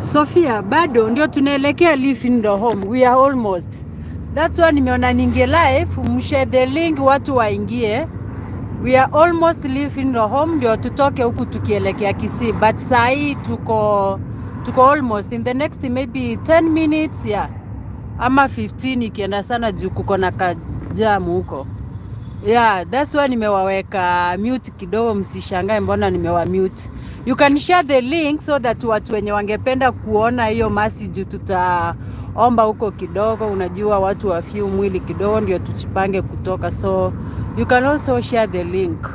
Sophia, bado ndio tunaelekea Lee Funeral Home. We are almost. That's why nimeona ninge live, mshare the link watu waingie. We are almost Lee Funeral Home ndio tutoke huku tukielekea Kisii. But saa hii tuko tuko almost in the next maybe 10 minutes yeah. Ama 15 ikienda sana juu kuko na kajamu huko. Yeah, that's why nimewaweka mute kidogo, msishangae mbona nimewa mute. You can share the link so that watu wenye wangependa kuona hiyo message tutaomba huko kidogo. Unajua watu wafiu mwili kidogo ndio tujipange kutoka, so you can also share the link.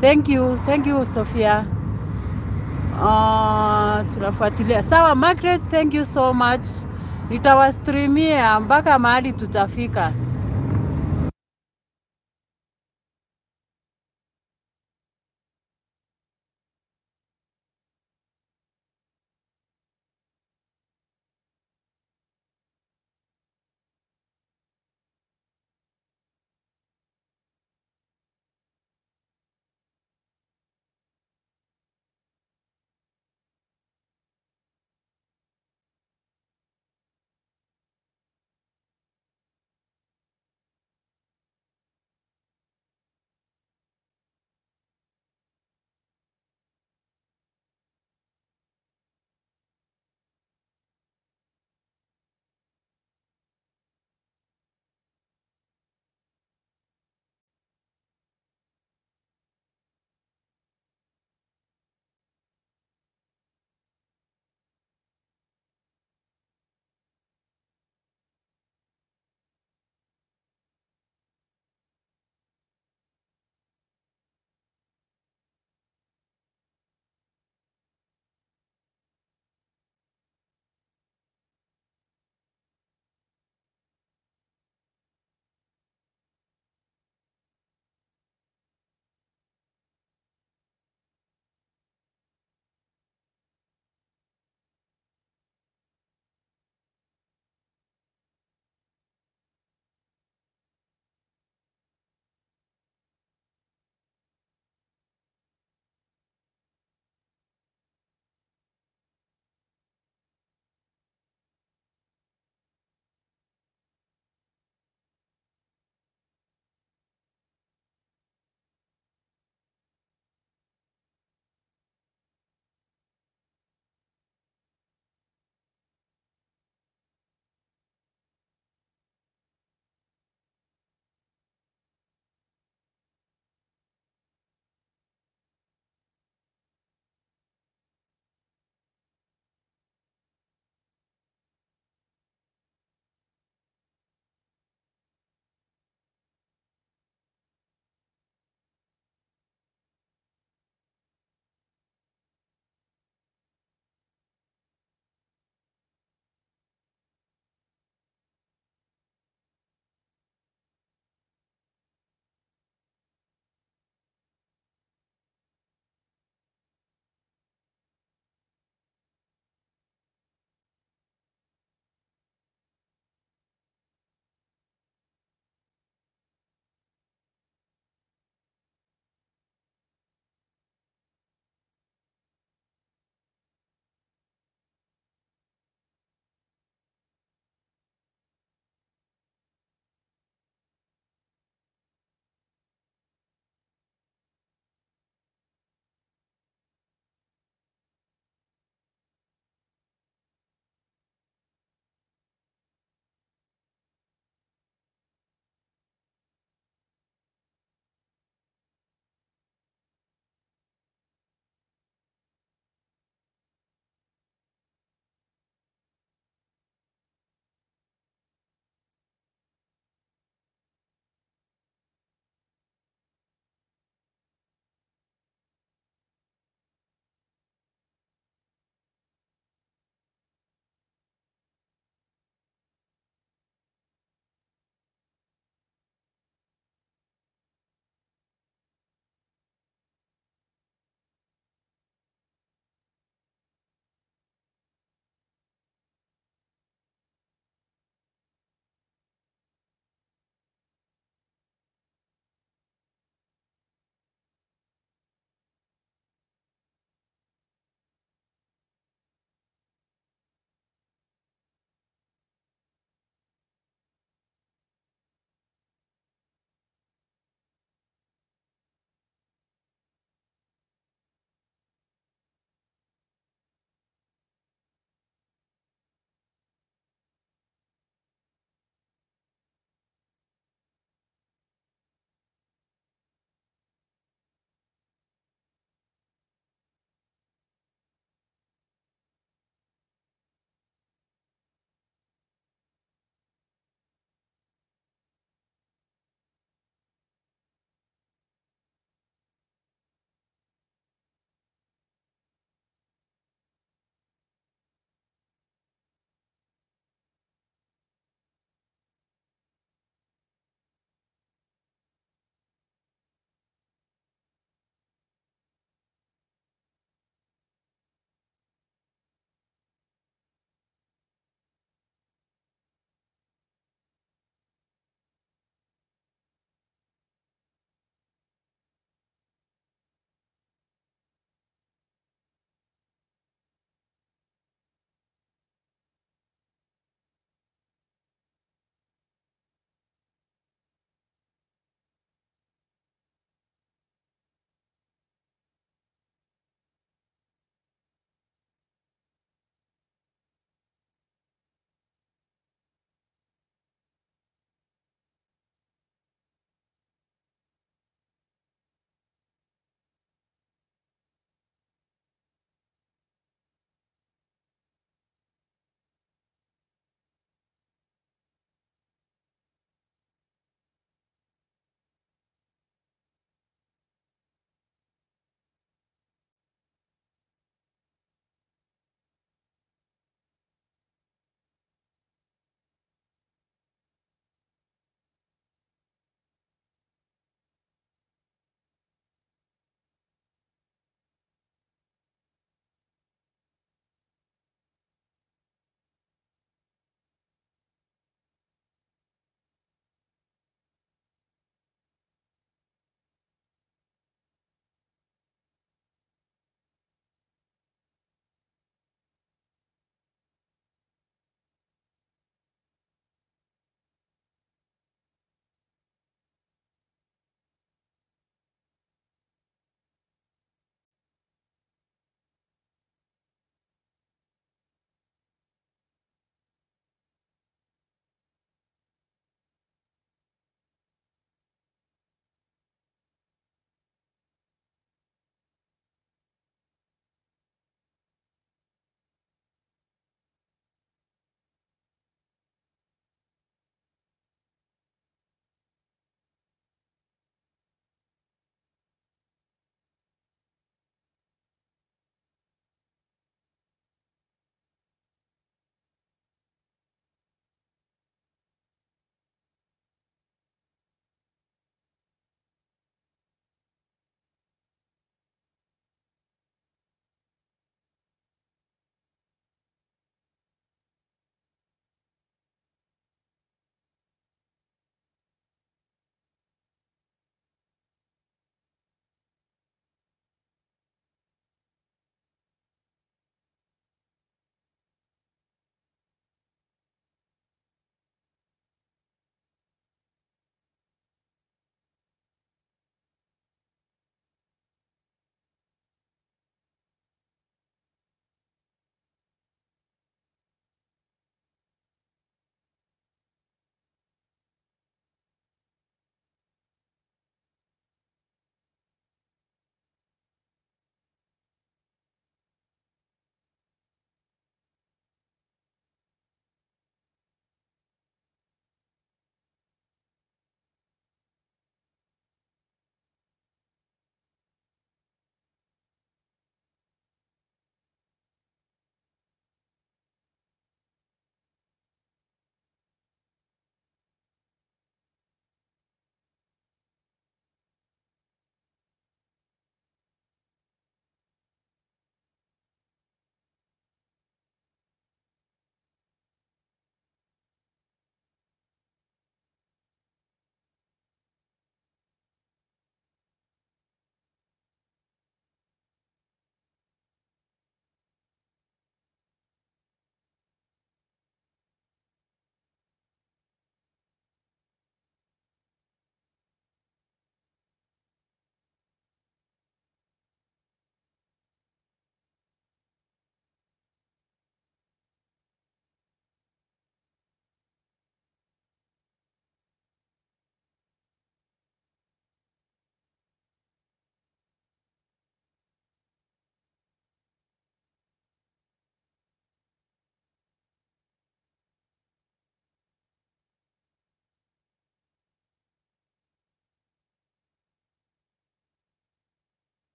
Thank you, thank you Sophia. Tunafuatilia. Sawa Margaret, thank you so much. Nitawastreamia mpaka mahali tutafika.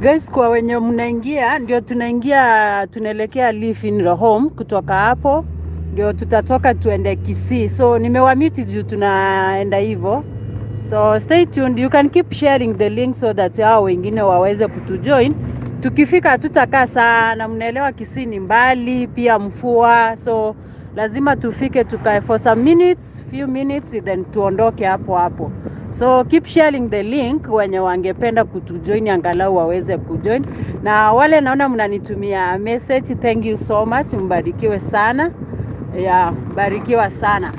Guys, kwa wenye mnaingia, ndio tunaingia, tunaelekea Lee Funeral Home. Kutoka hapo ndio tutatoka tuende Kisii. So nimewamute juu tunaenda hivyo. So stay tuned, you can keep sharing the link so that hao wengine waweze kutujoin. Tukifika hatutakaa sana, mnaelewa Kisii ni mbali, pia mvua, so lazima tufike tukae for some minutes, few minutes then tuondoke hapo hapo. So keep sharing the link, wenye wangependa kutujoin angalau waweze kujoin, na wale naona mnanitumia message, thank you so much, mbarikiwe sana ya barikiwa sana.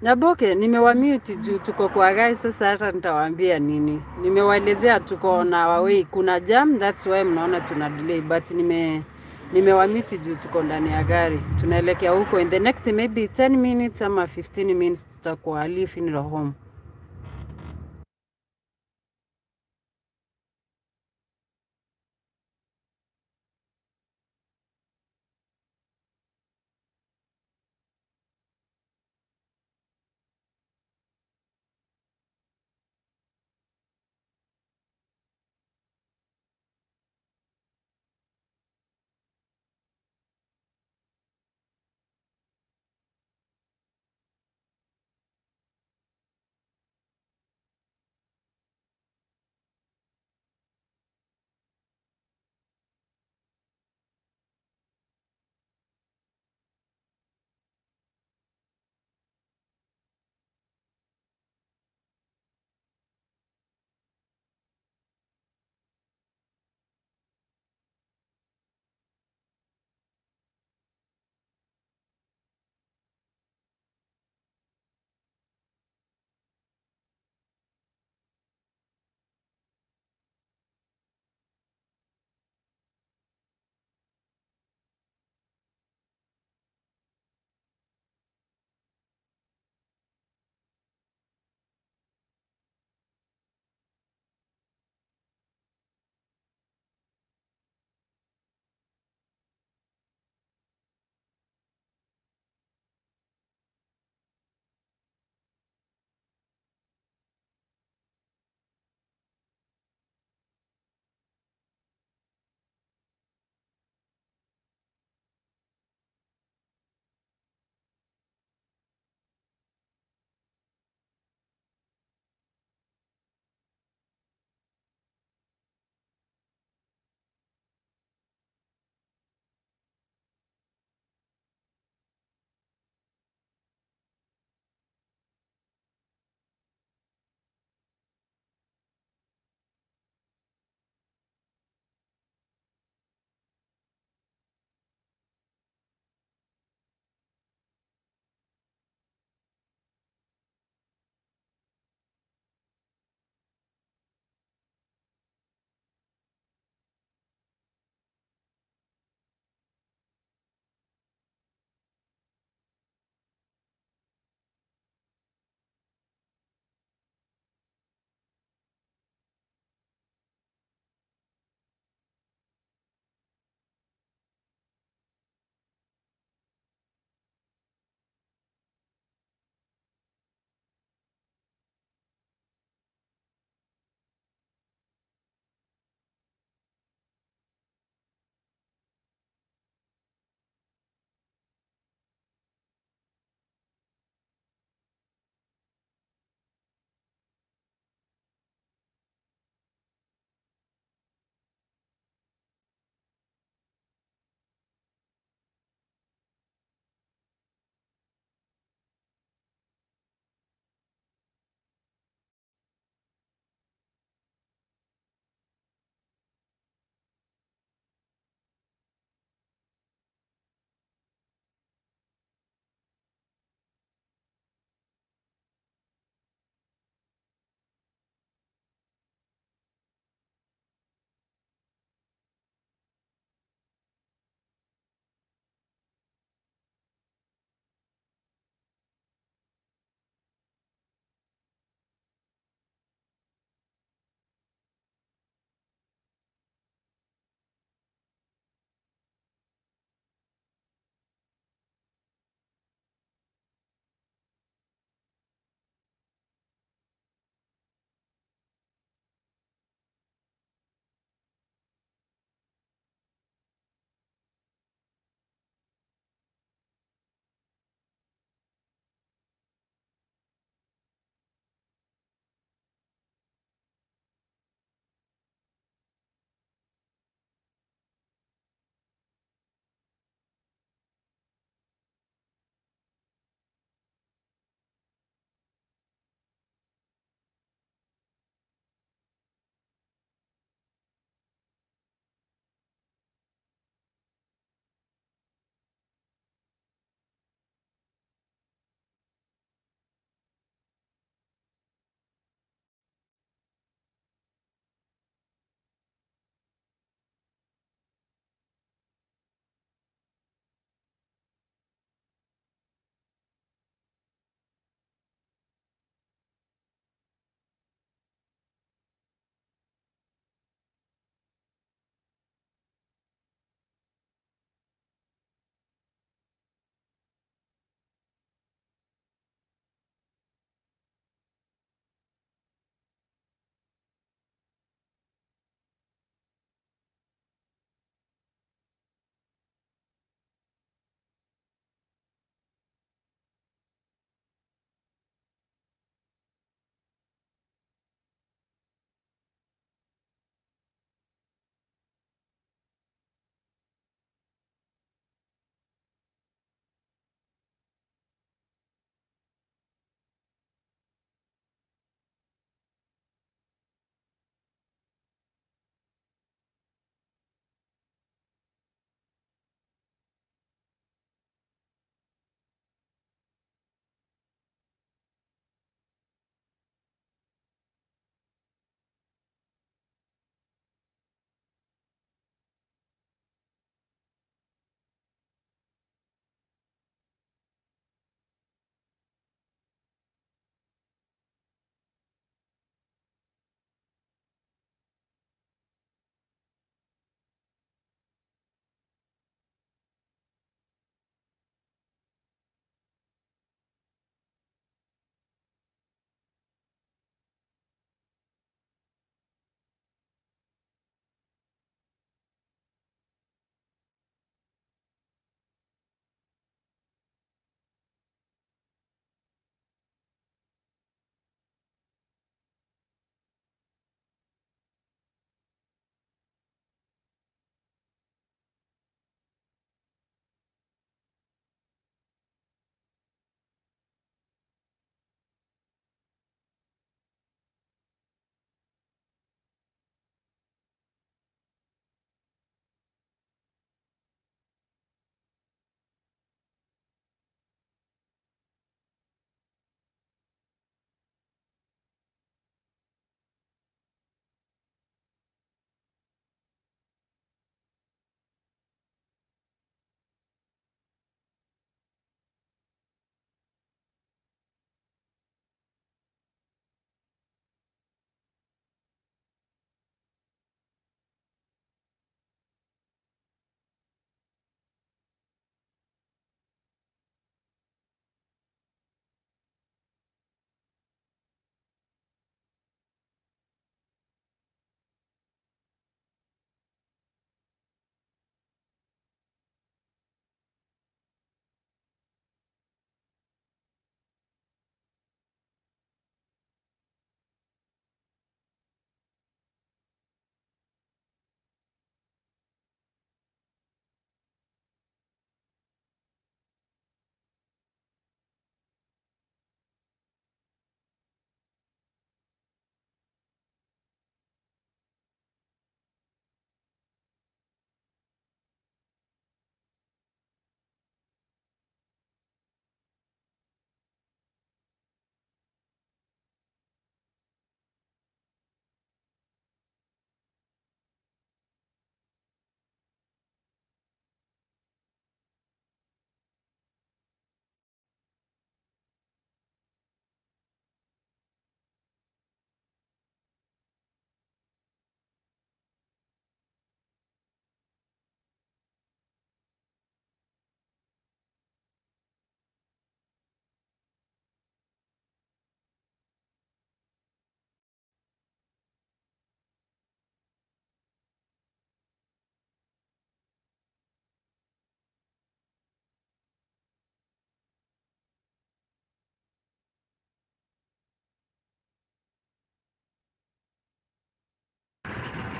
Nyaboke, nimewamute juu tuko kwa guys sasa, hata nitawaambia nini. Nimewaelezea tuko on our way, kuna jam, that's why mnaona tuna delay, but nimewamute juu tuko ndani ya gari, tunaelekea huko in the next maybe 10 minutes ama 15 minutes tutakuwa Lee Funeral Home.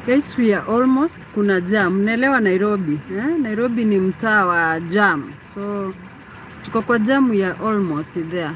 Guys, we are almost kuna jam. Mnaelewa Nairobi eh? Nairobi ni mtaa wa jam, so tuko kwa jam, we are almost there.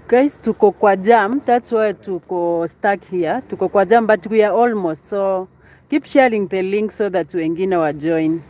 Guys, tuko kwa jam, that's why tuko stuck here. Tuko kwa jam but we are almost. So keep sharing the link so that wengine wa join.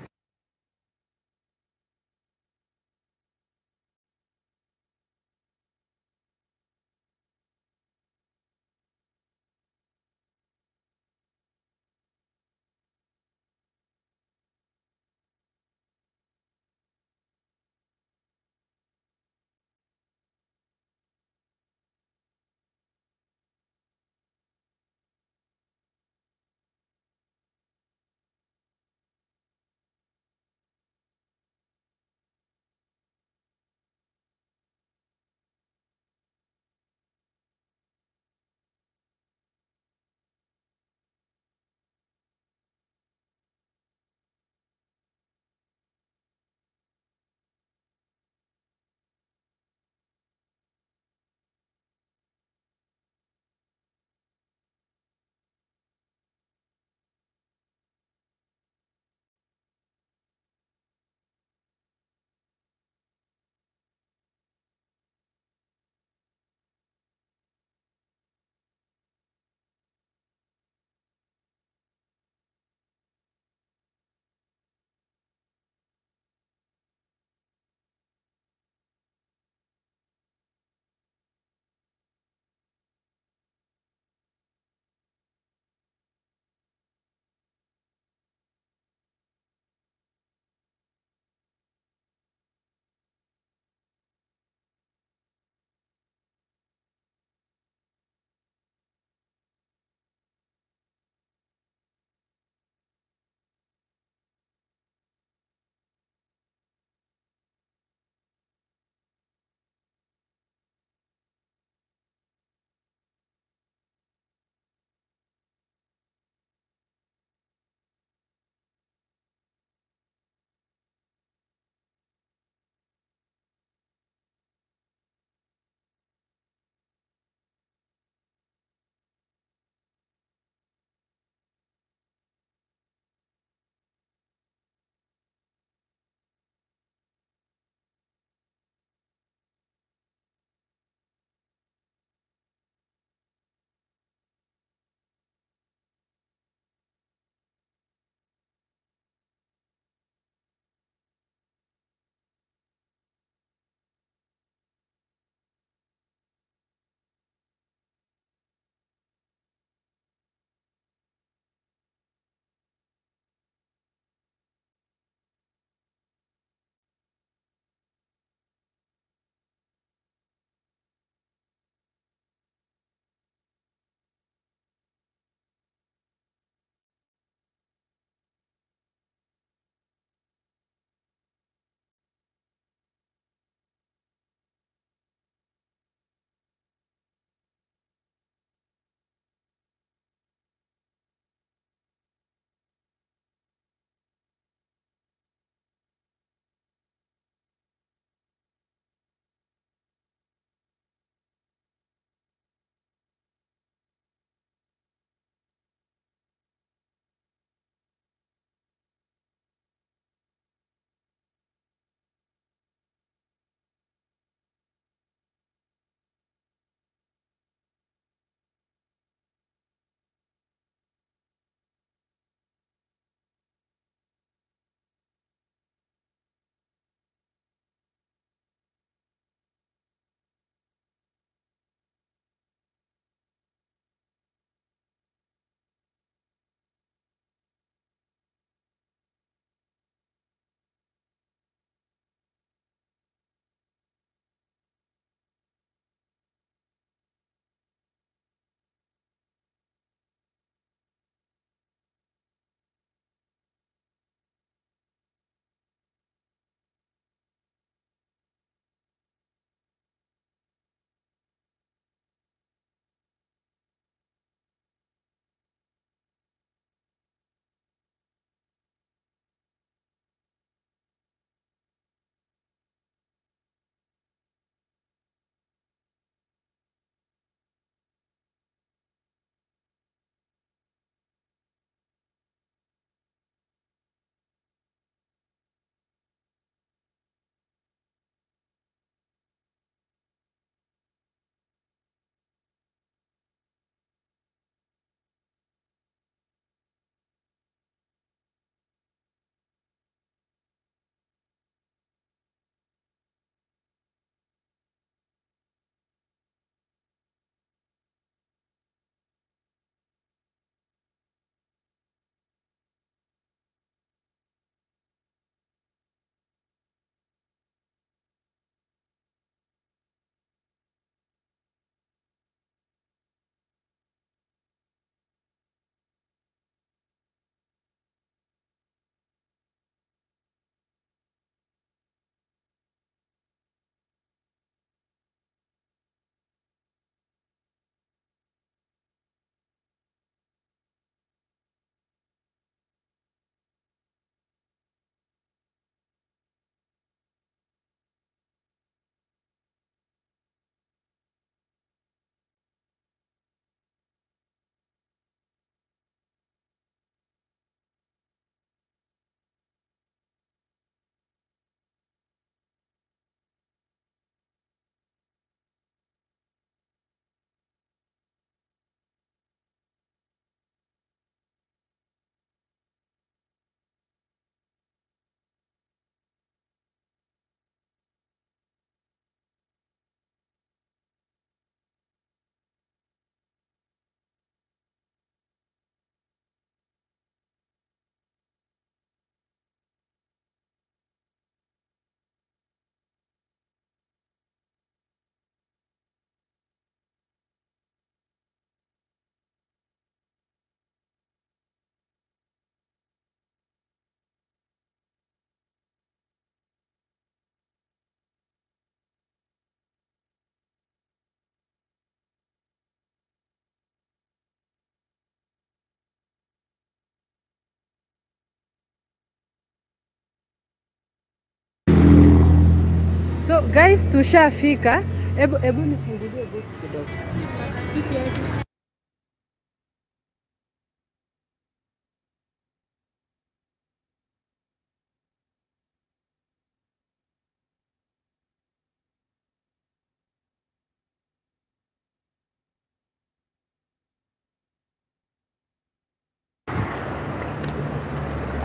So guys, tushafika. Ebu, ebu nifungulie geti kidogo.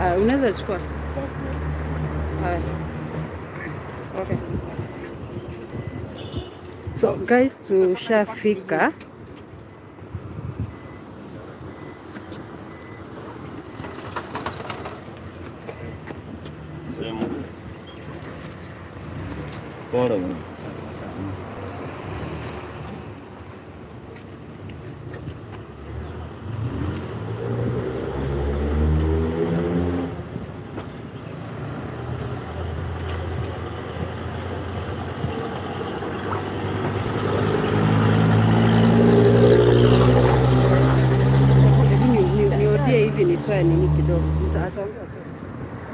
Ah, unaweza chukua. Haya. Okay. So guys, tushafika. Pole bwana. Hebu niodie hivi nitoe nini kidogo. Ataongea tu.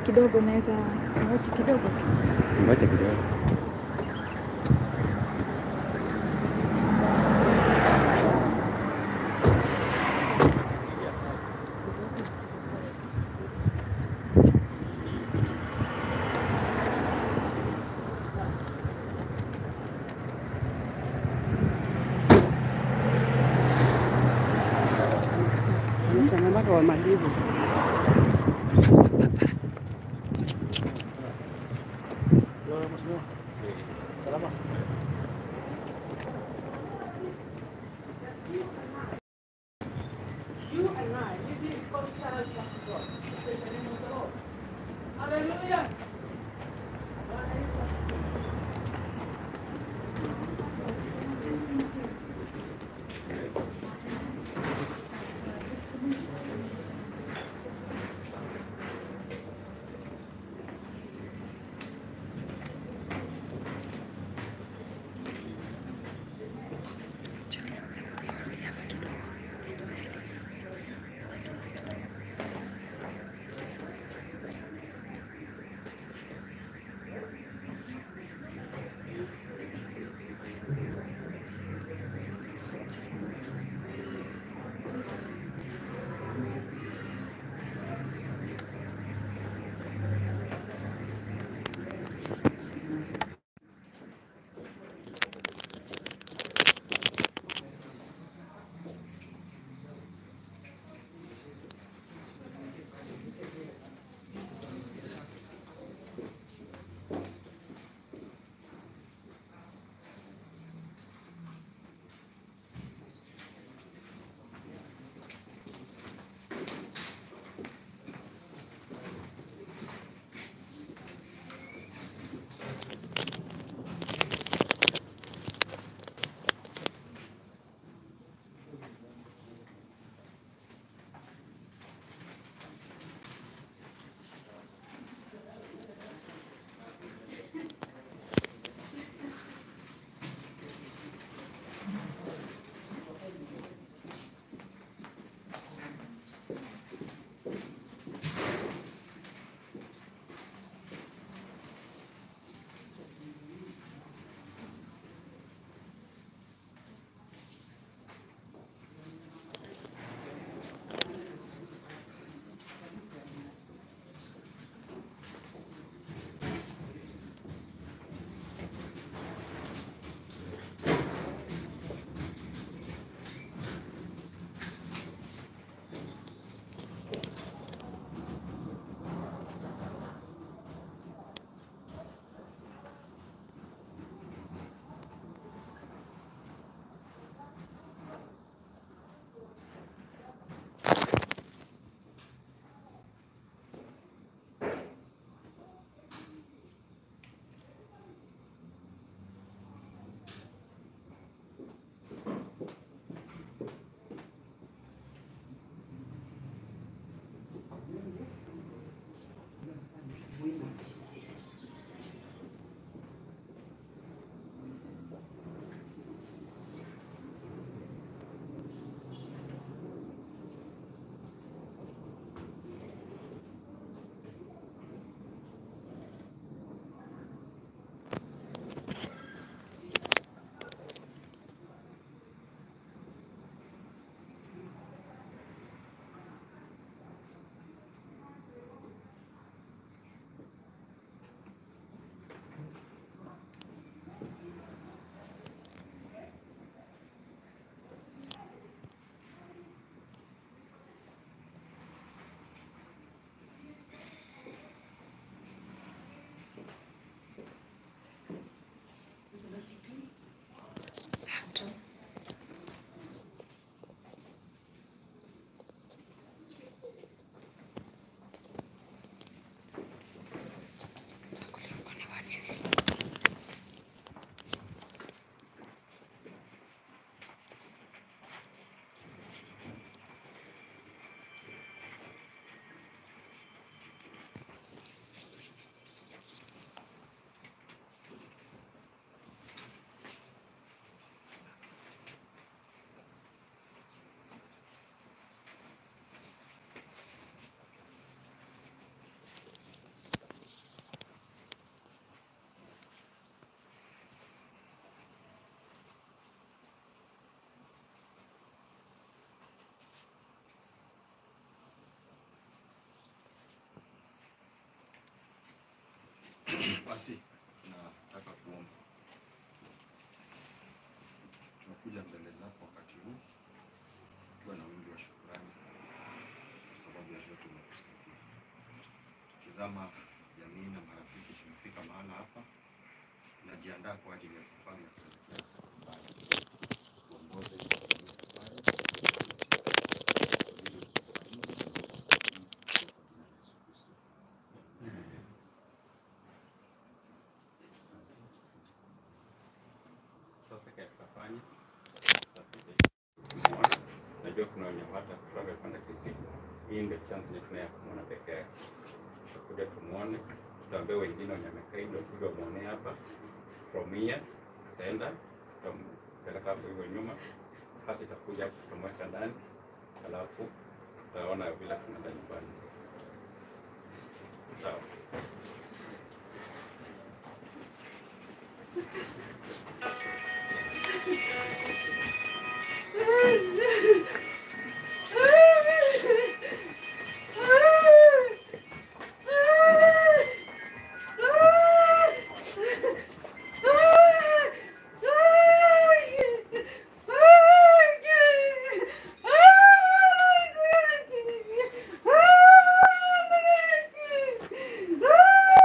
Kidogo naweza ngoja kidogo tu. Ngoja kidogo. Wamesema mpaka wamalize. Basi nataka kuomba. Tunakuja mbele zako wakati huu tukiwa na wingi wa shukrani kwa sababu ya vyote umetusaidia. Tukizama jamii na marafiki, tumefika mahala hapa, tunajiandaa kwa ajili ya safari ya kuelekea nyumbani. Tuongoze katika hii safari, tuzidi kukubariki kwa jina la Yesu Kristo. Sasa kile tutafanya tutakuja kumuona. Najua kuna wenye hata kutravel kwenda Kisii. Hii ndio chance yenye tunayo ya kumuona peke yake. Tutakuja tumuone, tutaambia wengine wenye wamekaa ndio kuja wamuone hapa. From here tutaenda tutampeleka hapo hivyo nyuma, hasa itakuja tutamweka ndani, alafu tutaona vile tunaenda nyumbani. Sawa. Ah!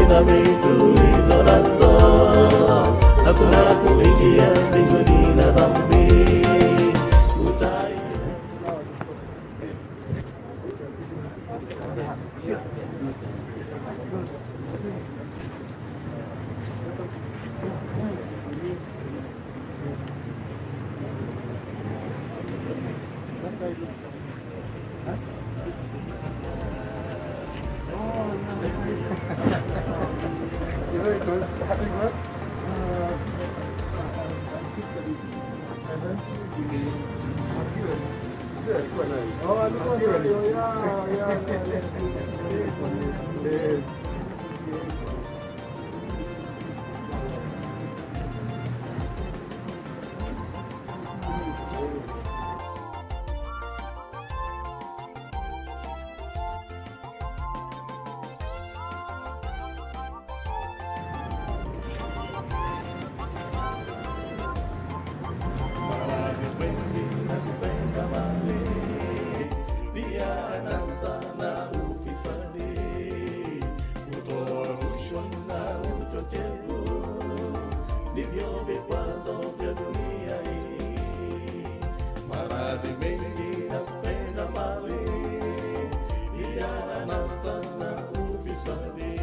dhambi tulizo nazo, hakuna kuingia mbinguni na dhambi. Utai Nakupenda mali pia anasa na ufisadi, kutoa rushwa na uchochevu ndivyo vikwazo vya dunia hii. Maradhi mengi na kupenda mali pia anasa na ufisadi,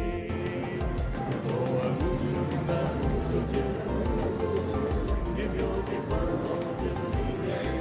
kutoa rushwa na uchochevu ndivyo vikwazo vya dunia hii.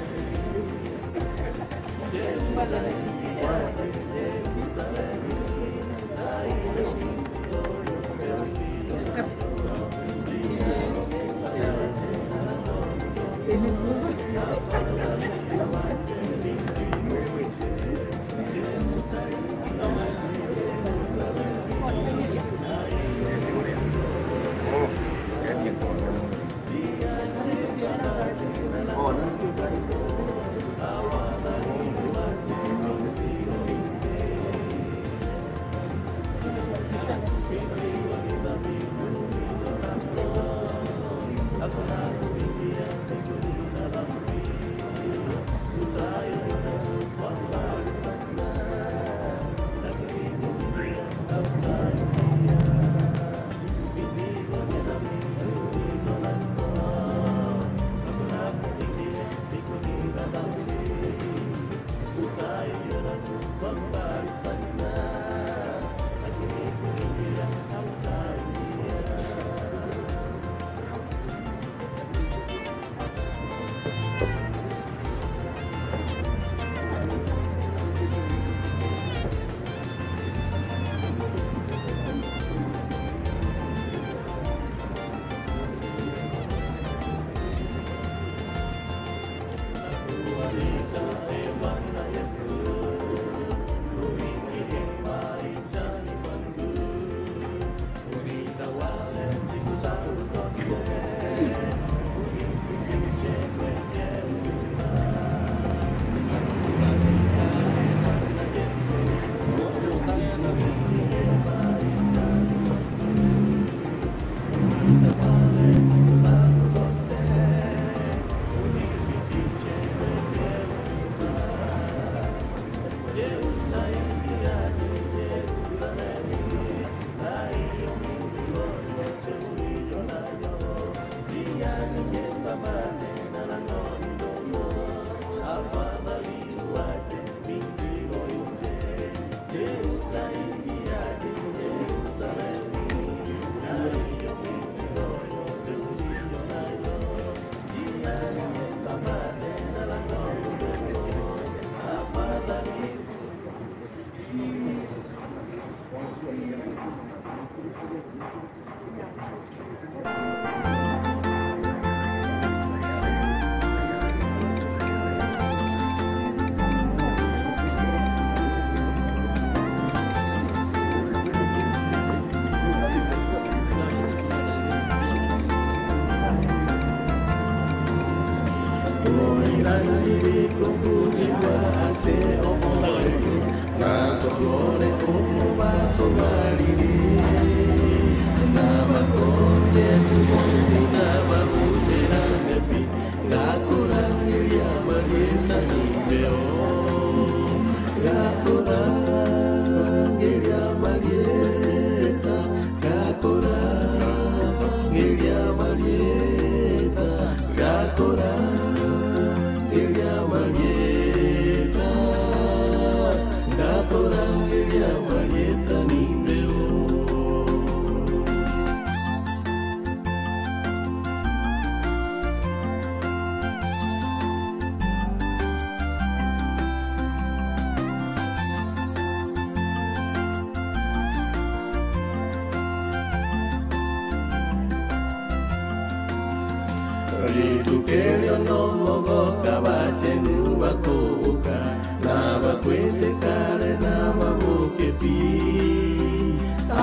Rituko erio nomogoka bachenu bakoboka, nabakwete kare nababoke pi.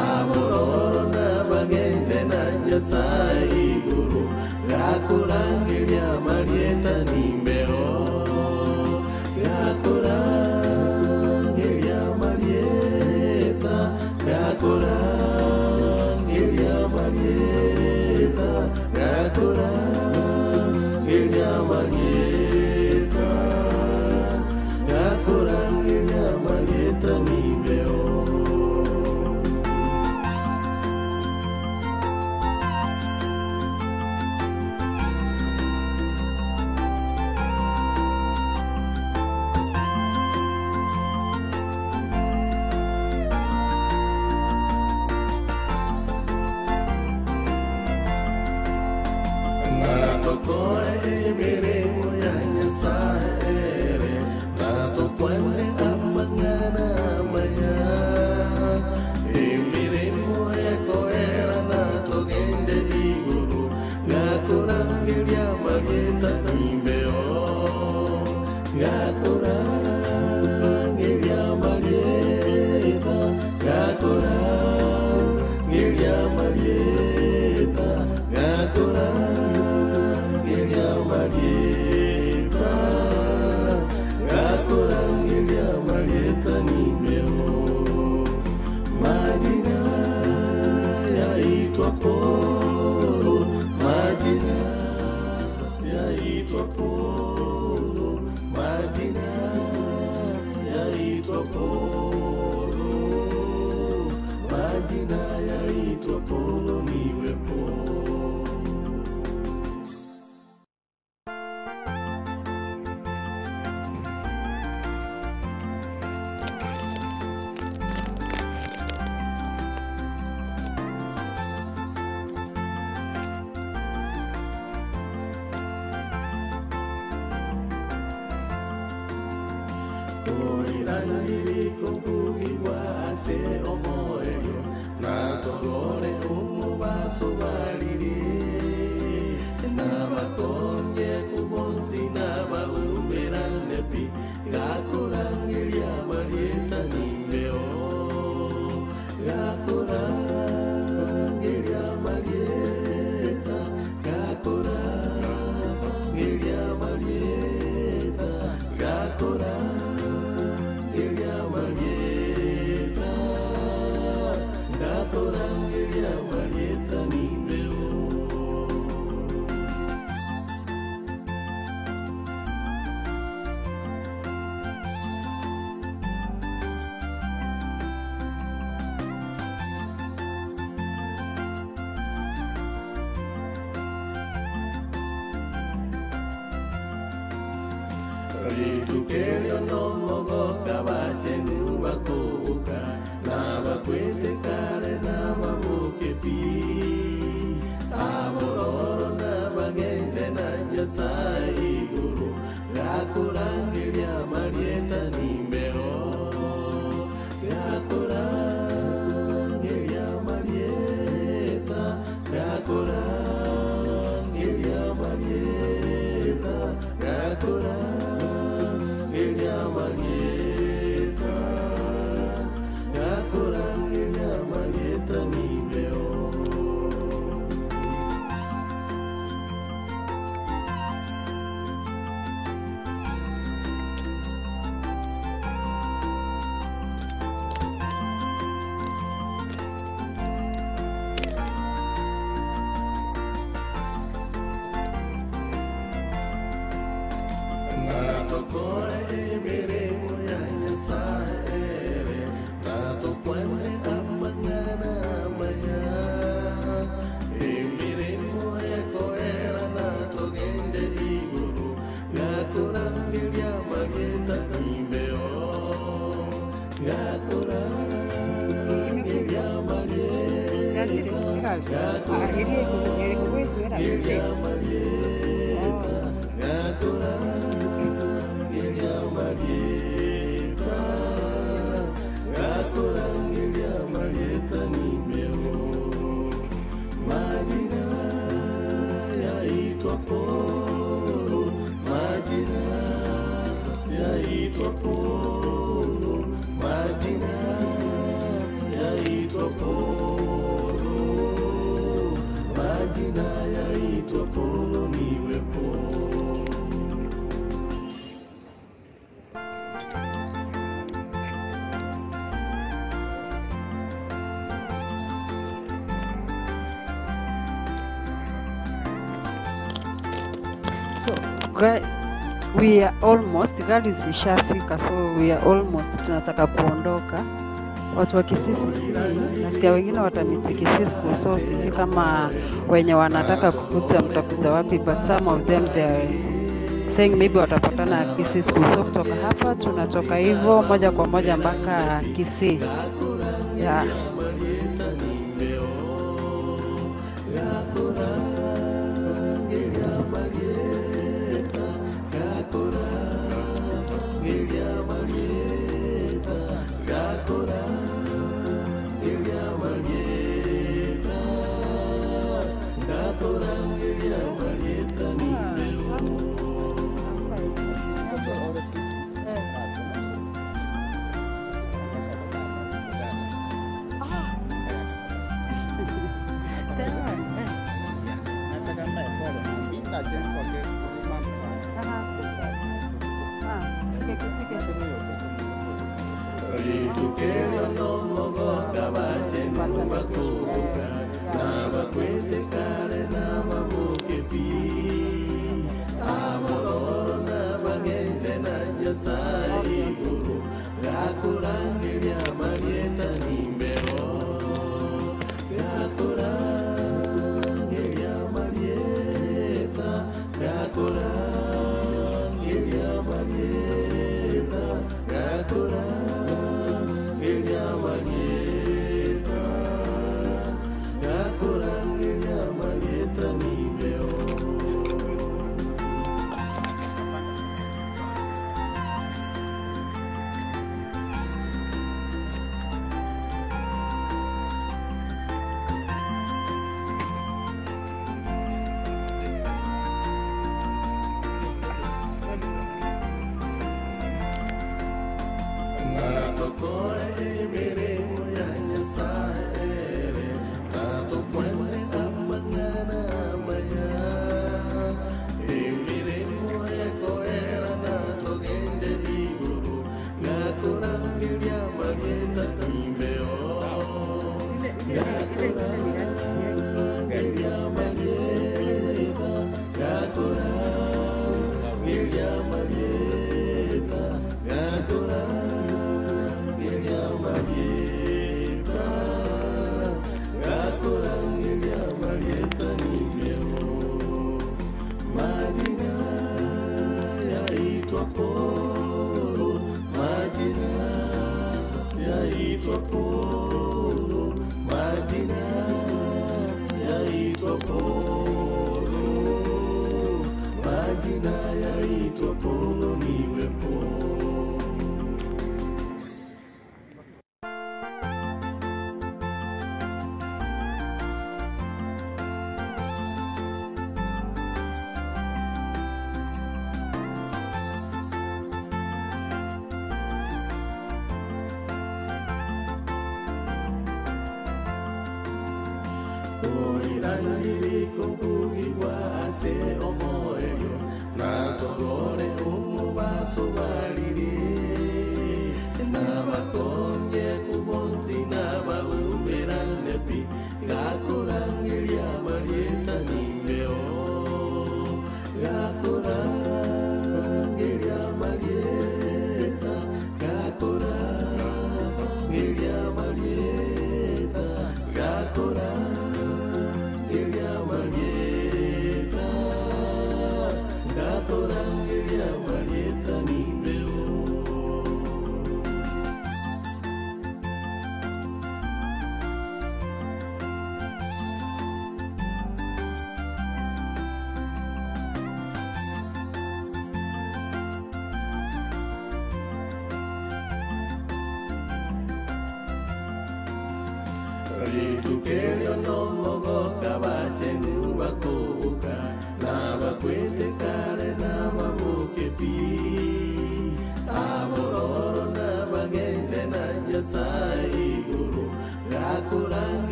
Abororo nabagende na Nyasaye igoro, gakorangeria marieta nimbeo. Gakorangeria marieta, gakorangeria marieta, gakorangeria marieta, gakorangeria marieta nimbeo. Natokore emiremo ya Nyasaye, natokwane amang'ana amaya. Emiremo ekoera natogende igoro, gakorangeria marieta nimbeo. Gakorangeria marieta, gakorangeria marieta, gakorangeria marieta, gakorangeria marieta nimbeo. Majina yaitwa Polo, majina yaitwa Polo, majina yaitwa Polo, majina yaitwa Polo niwepo. Korirangiri kobugigwa ase omoerio, natorore omobaso barire. Nabakonge kubonsi nabaumerane pi, gakorangeria marieta nimbeo. Gakorangeria marieta, gakorangeria marieta, gakorangeria marieta, gakorangeria marieta nimbeo. Rituko erio nomogoka bachenu bakoboka, nabakwete kare nababoke pi. Abororo nabagende na Nyasaye igoro, gakorangeria marieta nimbeo. Gakorangeria marieta, gakorangeria marieta, gakorangeria marieta, gakorangeria marieta nimbeo. Natokore emiremo ya Nyasaye, natokwane amang'ana amaya. Emiremo ekoera natogende igoro, gakorangeria marieta nimbeo. Gakorangeria marieta, gakorangeria marieta, gakorangeria marieta, gakorangeria marieta nimbeo. Majina yaitwa Polo. So we are almost, gari zishafika, so we are almost tunataka kuondoka. Watu wa Kisii sijui, nasikia wengine watamiti Kisii school, so sijui kama wenye wanataka kukuja mtakuja wapi, but some of them they are saying maybe watapatana Kisii school. So kutoka hapa tunatoka hivyo moja kwa moja mpaka Kisii, yeah. Marieta.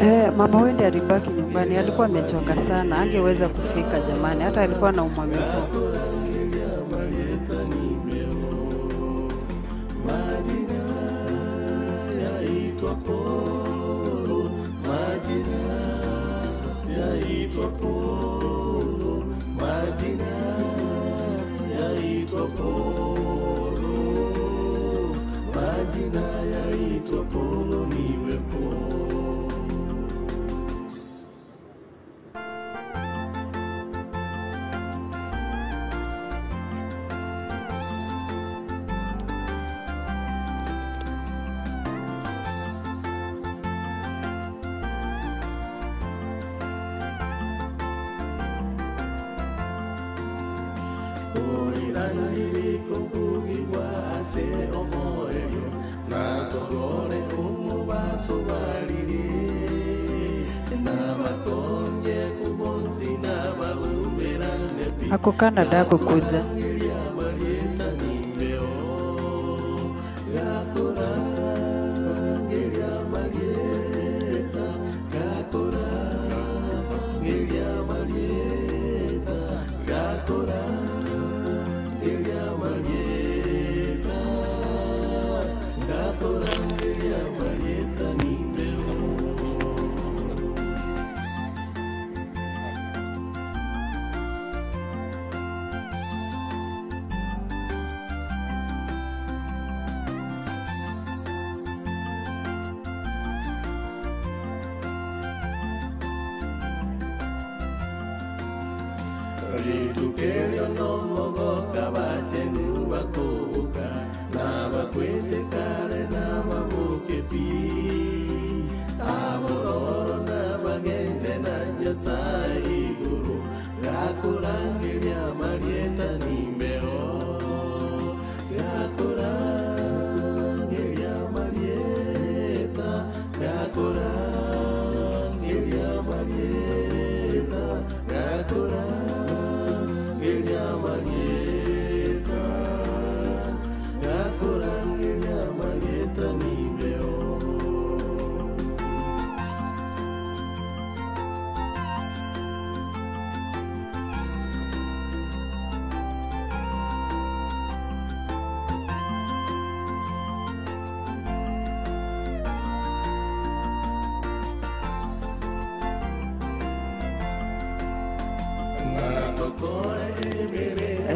Eh, mama Wendy alibaki nyumbani, alikuwa amechoka sana, angeweza kufika jamani, hata alikuwa anaumwa miguu. Ako Canada hakukuja.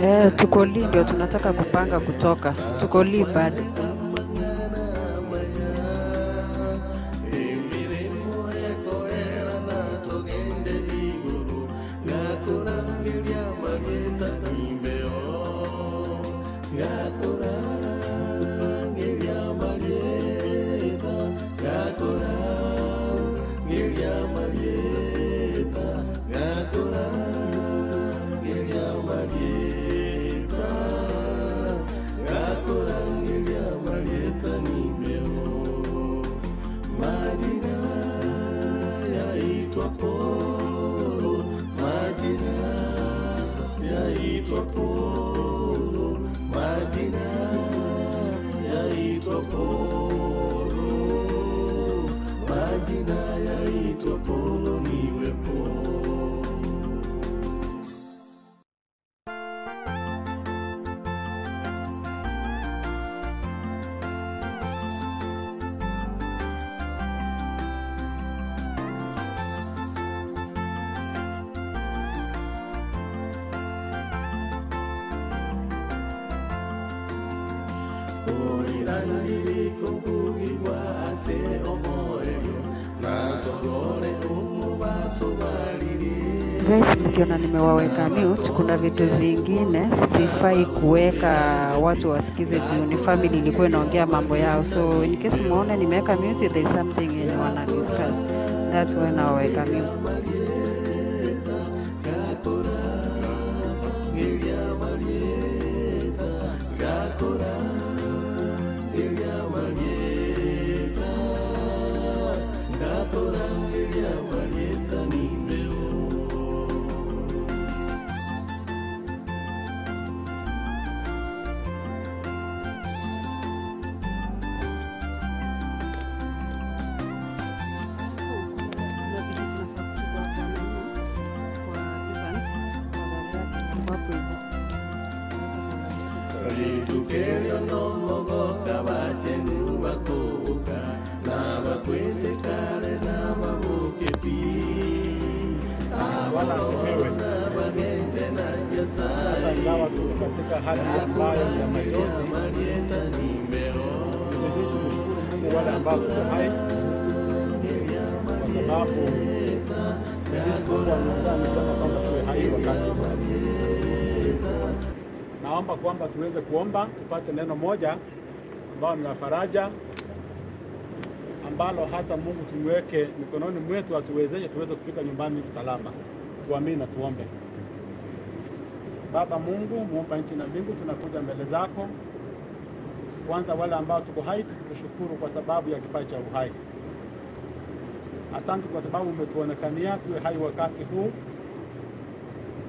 Eh, tuko Lee ndio tunataka kupanga kutoka. Tuko Lee bado. Guys, mkiona nimewaweka mute, kuna vitu zingine sifai kuweka watu wasikize juu ni family ilikuwa inaongea mambo yao, so in case muone nimeweka mute, there is something yenye wana discuss. That's when I'll welcome you. Rituko erio nomogoka abachenu bakoboka, na abakwete kare nababoke pi. Bwana asifiwe. Nabagende na Sasa Nyasaye, ingawa tuko katika hali ambayo ni ya majonzi, Marieta nimeo. ni vizuri tumshukuru Mungu wale ambao tuko hai, kwa sababu Mwenyezi Mungu ameandaa mikono kwamba tuwe hai wakati huu. Naomba kwamba tuweze kuomba tupate neno moja ambalo ni la faraja, ambalo hata Mungu tumweke mikononi mwetu, atuwezeshe tuweze kufika nyumbani salama. Tuamini na tuombe. Baba Mungu muumba nchi na mbingu, tunakuja mbele zako. Kwanza wale ambao tuko hai, tukushukuru kwa sababu ya kipaji cha uhai. Asante kwa sababu umetuonekania tuwe hai wakati huu,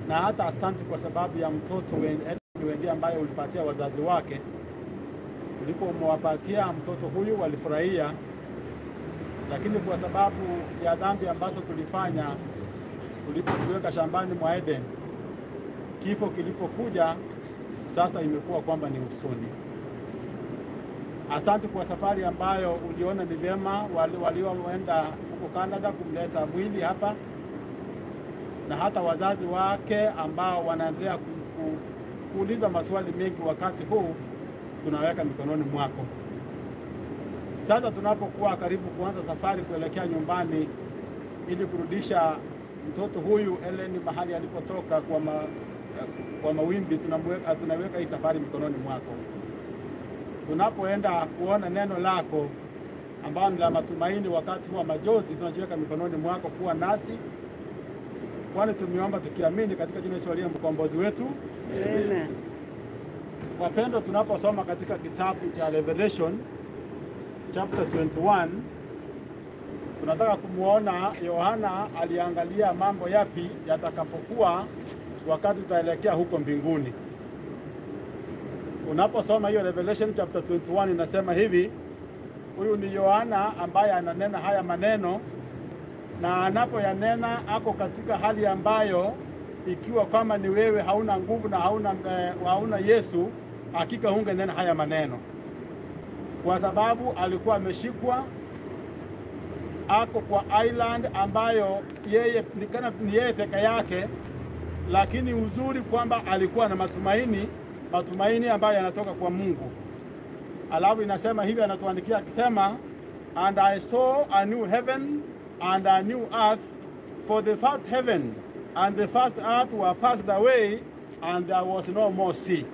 na hata asante kwa sababu ya mtoto Wendi ambaye ulipatia wazazi wake. Ulipowapatia mtoto huyu walifurahia, lakini kwa sababu ya dhambi ambazo tulifanya ulipotuweka shambani mwa Eden, kifo kilipokuja, sasa imekuwa kwamba ni huzuni. Asante kwa safari ambayo uliona ni vyema walioenda huko Canada kumleta mwili hapa, na hata wazazi wake ambao wanaendelea kuuliza maswali mengi wakati huu, tunaweka mikononi mwako. Sasa tunapokuwa karibu kuanza safari kuelekea nyumbani ili kurudisha mtoto huyu Ellen mahali alipotoka kwa, kwa mawimbi, tunaweka hii safari mikononi mwako. Tunapoenda kuona neno lako ambalo ni la matumaini wakati wa majozi, tunajiweka mikononi mwako kuwa nasi, kwani tumeomba tukiamini katika jina la Yesu aliye mkombozi wetu. Amen. Wapendwa, tunaposoma katika kitabu cha Revelation chapter 21 tunataka kumwona Yohana aliangalia mambo yapi yatakapokuwa wakati tutaelekea huko mbinguni. Unaposoma hiyo Revelation chapter 21 inasema hivi, huyu ni Yohana ambaye ananena haya maneno, na anapoyanena ako katika hali ambayo ikiwa kama ni wewe hauna nguvu na hauna Yesu, hakika hungenena haya maneno, kwa sababu alikuwa ameshikwa, ako kwa island ambayo yeye ni kana ni yeye peke yake, lakini uzuri kwamba alikuwa na matumaini, matumaini ambayo yanatoka kwa Mungu. Alafu inasema hivi, anatuandikia akisema, and I saw a new heaven and a new earth, for the first heaven and the first earth were passed away, and there was no more sea.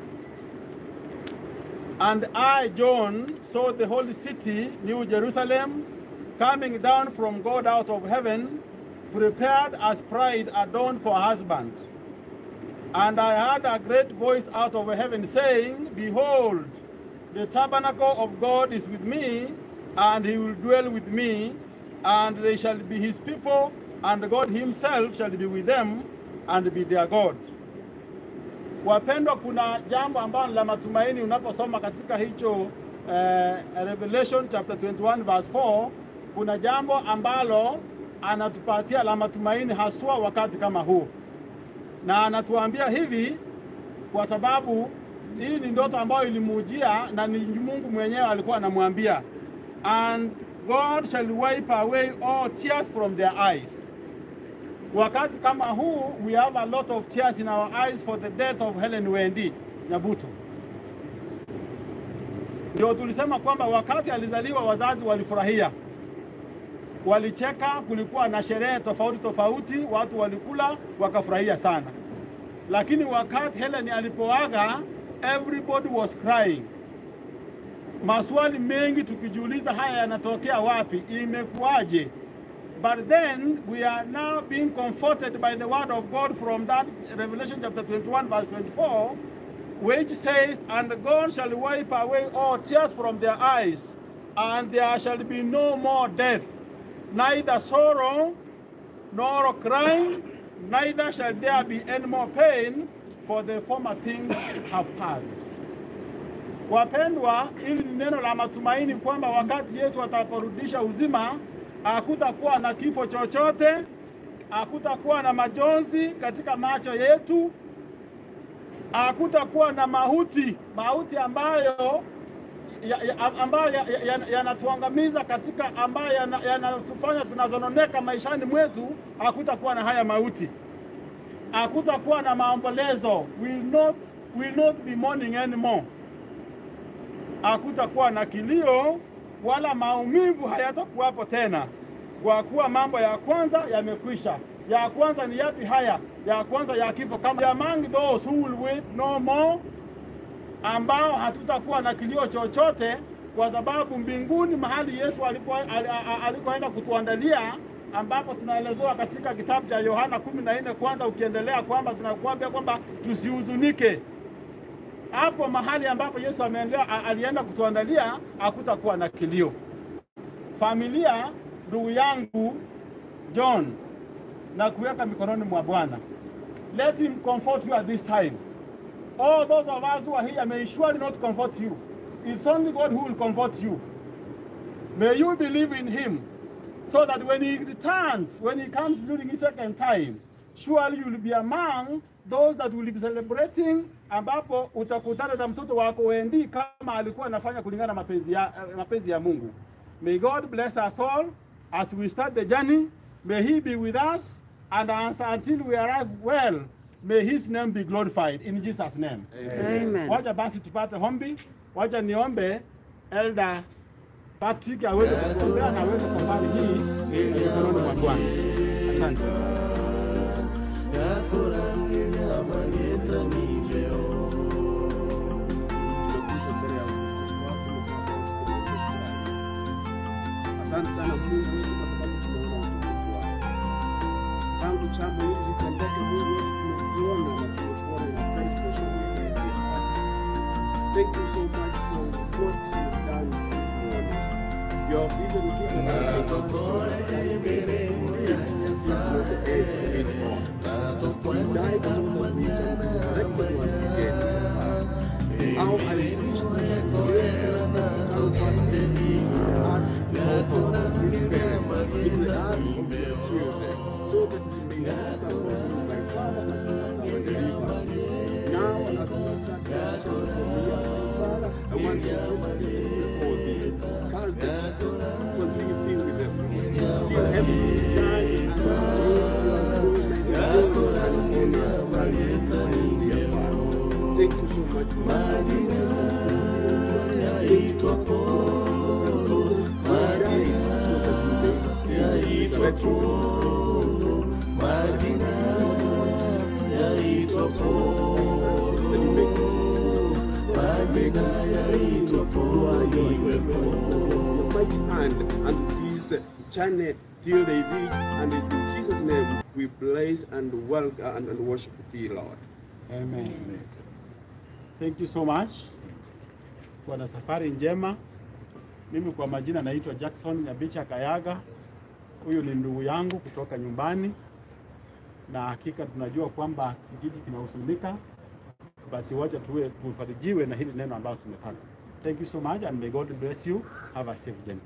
And I, John, saw the holy city, New Jerusalem, coming down from God out of heaven, prepared as bride adorned for husband. And I heard a great voice out of heaven saying, Behold, the tabernacle of God is with me, and he will dwell with me, and they shall be his people, and God himself shall be with them and be their God. Wapendwa, kuna jambo ambalo la matumaini unaposoma katika hicho Revelation chapter 21 verse 4, kuna jambo ambalo anatupatia la matumaini haswa wakati kama huu, na anatuambia hivi kwa sababu hii ni ndoto ambayo ilimujia na ni Mungu mwenyewe alikuwa anamwambia, and God shall wipe away all tears from their eyes. Wakati kama huu we have a lot of tears in our eyes for the death of Helen Wendi Nyabuto. Ndio tulisema kwamba wakati alizaliwa wazazi walifurahia, walicheka, kulikuwa na sherehe tofauti tofauti, watu walikula wakafurahia sana. Lakini wakati Helen alipoaga, everybody was crying. Maswali mengi tukijiuliza, haya yanatokea wapi? Imekuwaje? But then we are now being comforted by the word of God from that Revelation chapter 21 verse 24 which says, And God shall wipe away all tears from their eyes, and there shall be no more death, neither sorrow nor crying, neither shall there be any more pain, for the former things have passed. Wapendwa, hili ni neno la matumaini kwamba wakati Yesu atakaporudisha uzima, hakutakuwa na kifo chochote, hakutakuwa na majonzi katika macho yetu, hakutakuwa na mauti, mauti ambayo ambayo yanatuangamiza ya, ya katika ambayo yanatufanya ya tunazononeka maishani mwetu. Hakutakuwa na haya mauti, hakutakuwa na maombolezo, will not be mourning anymore. Hakutakuwa na kilio wala maumivu hayatakuwapo tena, kwa kuwa mambo ya kwanza yamekwisha. Ya kwanza ni yapi haya? Ya kwanza ya kifo, kama among those who will weep no more, ambao hatutakuwa na kilio chochote, kwa sababu mbinguni mahali Yesu alikoenda kutuandalia, ambapo tunaelezewa katika kitabu cha Yohana 14 kwanza ukiendelea, kwamba tunakuambia kwamba tusihuzunike. Hapo mahali ambapo Yesu alienda kutuandalia, hakutakuwa na kilio. Familia, ndugu yangu John, na kuweka mikononi mwa Bwana. Let him comfort you at this time. All those of us who are here may surely not comfort you. It's only God who will comfort you. May you believe in him, so that when he returns, when he comes during his second time, surely you will be among those that will be celebrating, ambapo utakutana na mtoto wako Wendi kama alikuwa anafanya kulingana na mapenzi ya Mungu. May God bless us all as we start the journey. May he be with us and answer until we arrive well. May his name be glorified in Jesus name. Amen. Wacha basi tupate hombi. Wacha niombe Elder Patrick aweze kutuombea na aweze safari hii mikononi mwa Bwana. Asante. Asante sana Mungu wetu kwa sababu tumeona utukufu wako. Tangu jambo hili litendeke, Mungu wetu, tumekuona na tumekuona in a very special way, my dear Father. Thank you so much for what you've done this morning. You have even given us a chance to live is not the end of it all. You died so that we can be resurrected once again. How I wish that today Calvary in the heart of this parent, in the heart of the children, so that we may look upon you, my Father, as our deliverer. Now, as we start this journey from here, my Father, I want to put them before thee. Calvary, continue being with them. Till heaven is done and your glory and honor, my dear Father. Thank you so much. Your mighty hand and this journey till they reach, and it's in Jesus' name we bless and welcome and worship thee, Lord. Amen. Thank you so much. Kuwa na safari njema. Mimi kwa majina naitwa Jackson Nyabicha Kayaga. Huyu ni ndugu yangu kutoka nyumbani, na hakika tunajua kwamba kijiji kinahuzunika, but wacha tuwe tufarijiwe na hili neno ambalo tumepata. Thank you so much and may God bless you. Have a safe journey.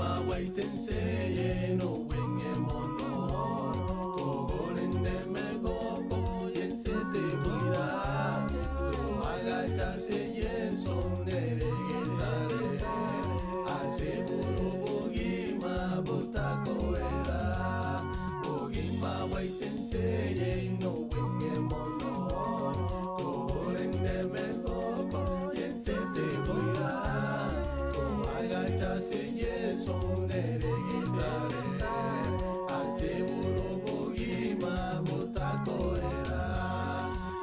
Bogima bwaitenseye nobwenge mono Togorende megoko yensete bwira Toagachase Yesu neregetare Ase buru bogima butakoera Bogima bwaitenseye nobwenge mono Togorende megoko yensete bwira Toagachase Yesu neregetare Ase buru bogima butakoera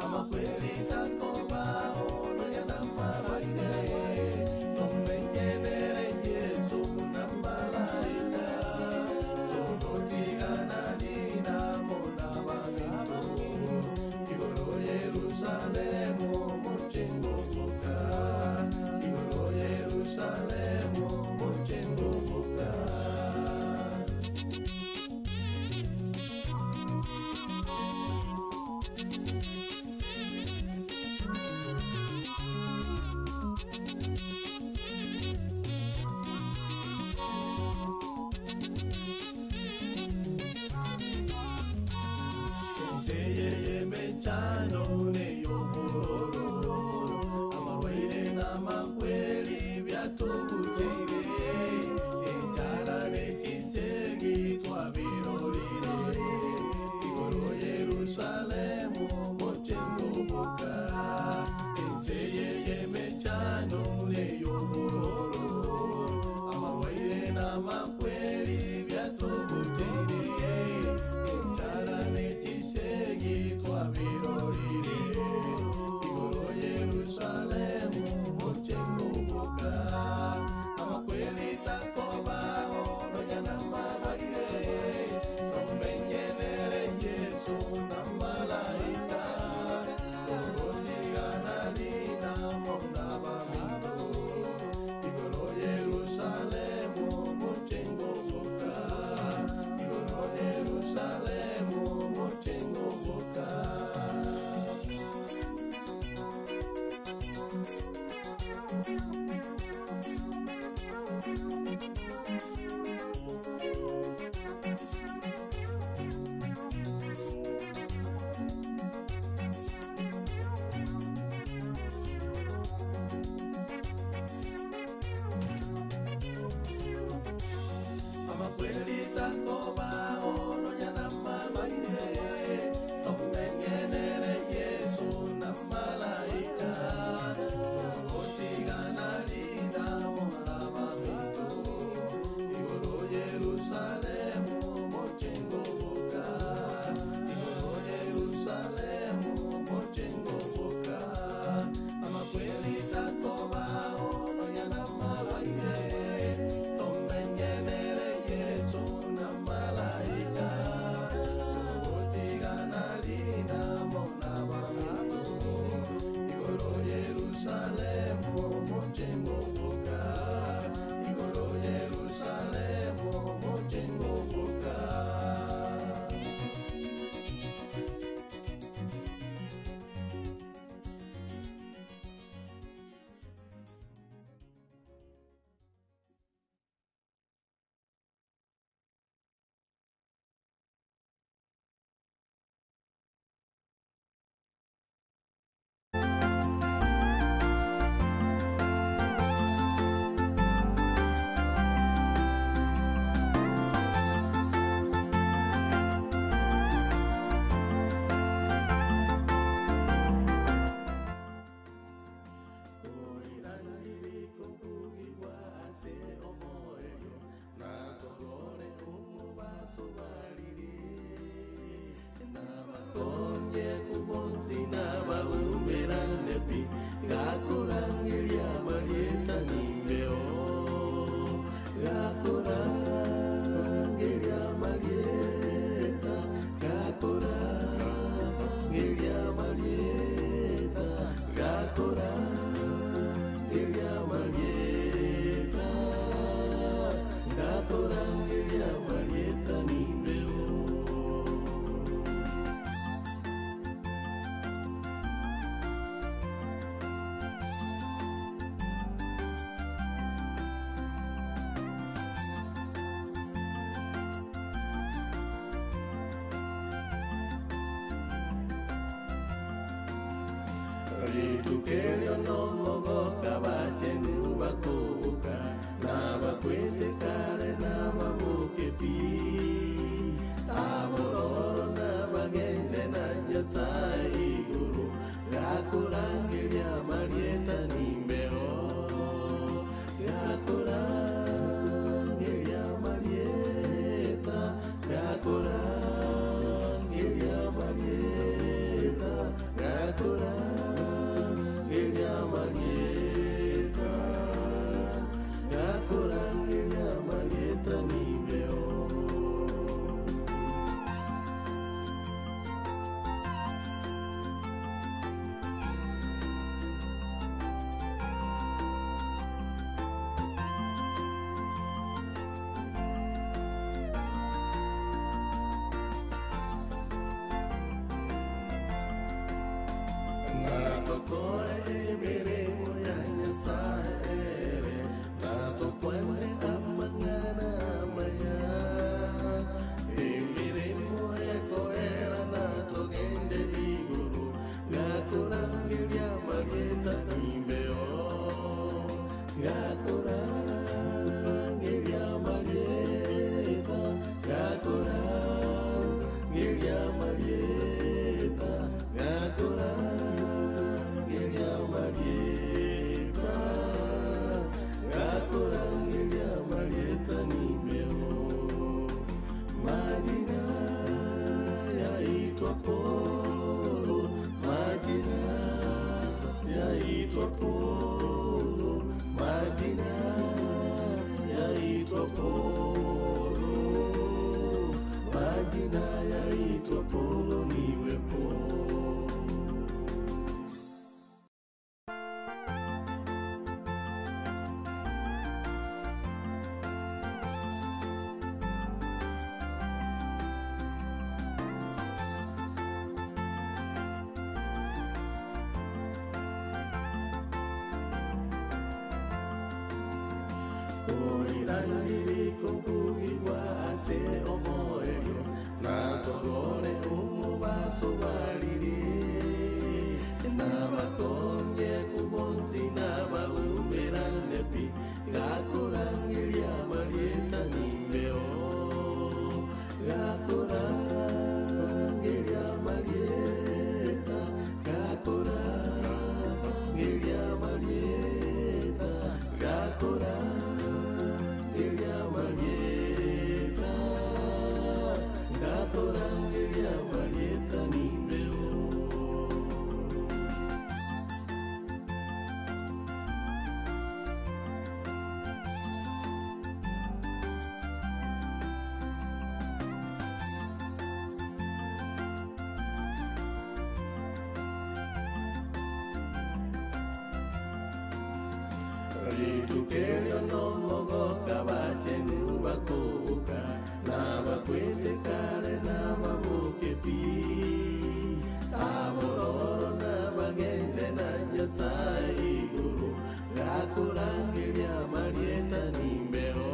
Amakweli takoba ono ya namaraire Tomenyenere Yesu namalaika Togotigana nina mona bamintu Igoro Yerusalemu muchengubuka Igoro Yerusalemu muchengubuka Senseye mechano neyobororo amarwaire n'amakweli byatubuteire enjara n'ekisegi twabirorire igoro Yerusalemu mochengoboka enseye mechano neyobororo amarwaire n'amakweli byatubuteire enjara n'ekisegi twabirorire igoro Yerusalemu mochengoboka amakweli takobaho nonya n'amarwaire tomenyenere Yesu n'amalaika togotigana nina mona baminto igoro Yerusalemu mochengoboka igoro Yerusalemu mochengoboka. Amakweli takoba ono ya namalwaire tomengenere Yesu namalaika togotigana linda morabamitu igoro Yerusalemu mochengoboka igoro Yerusalemu mochengoboka amakweli takoba ono ya namalwaire tomenyenere Yesu namalaika. Ritukerio nomogoka bachenu bakubuka Nabakwete kare nababuke pi Abororo nabagende na Nyasaye iguru Gakurangiria marieta nimbeo Gakurangiria marieta Gakurangiria marieta Gakurangiria marieta Gakurangiria marieta nimbeo. Natokore emirimo ya Nyasaye, natokwane amang'ana amaya. Emirimo ekoera natogende iguru, gakurangiria marieta nimbeo. Gakurangiria marieta, gakurangiria marieta, gakurangiria marieta, gakurangiria marieta nimbeo. Majina yaitwa Polo, majina yaitwa Polo, majina yaitwa Polo, majina yaitwa Polo niwepo. Kuriranirikobugibwa ase omoerio natorore omobaso barire nabakonye kubonsi nabaumerane pi gakurangiria marieta nimbeo gakurangiria marieta gakurangiria marieta gakurangiria marieta gakurangiria marieta nimbeo. Ritukerio nomogoka bachenu bakubuka nabakwete kare nababuke pi abororo nabagende na Nyasaye iguru gakurangiria marieta nimbeo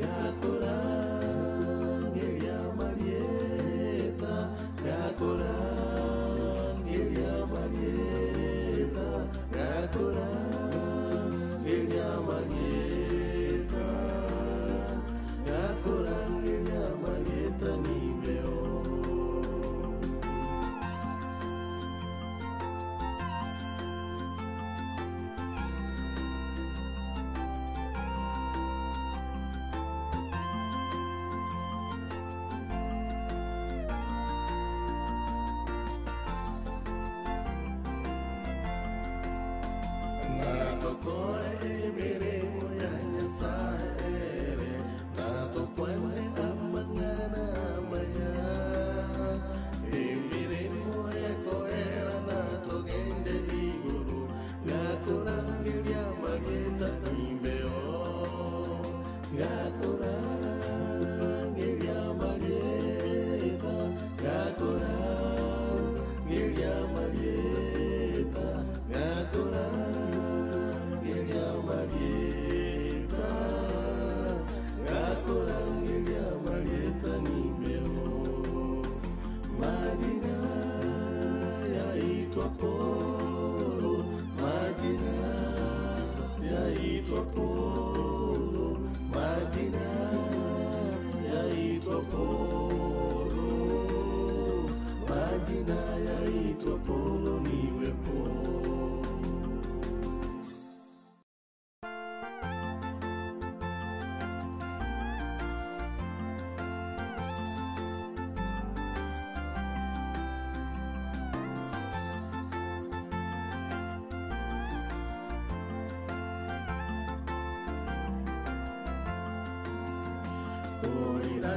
gakurangiria marieta gakurangiria marieta gakurangiria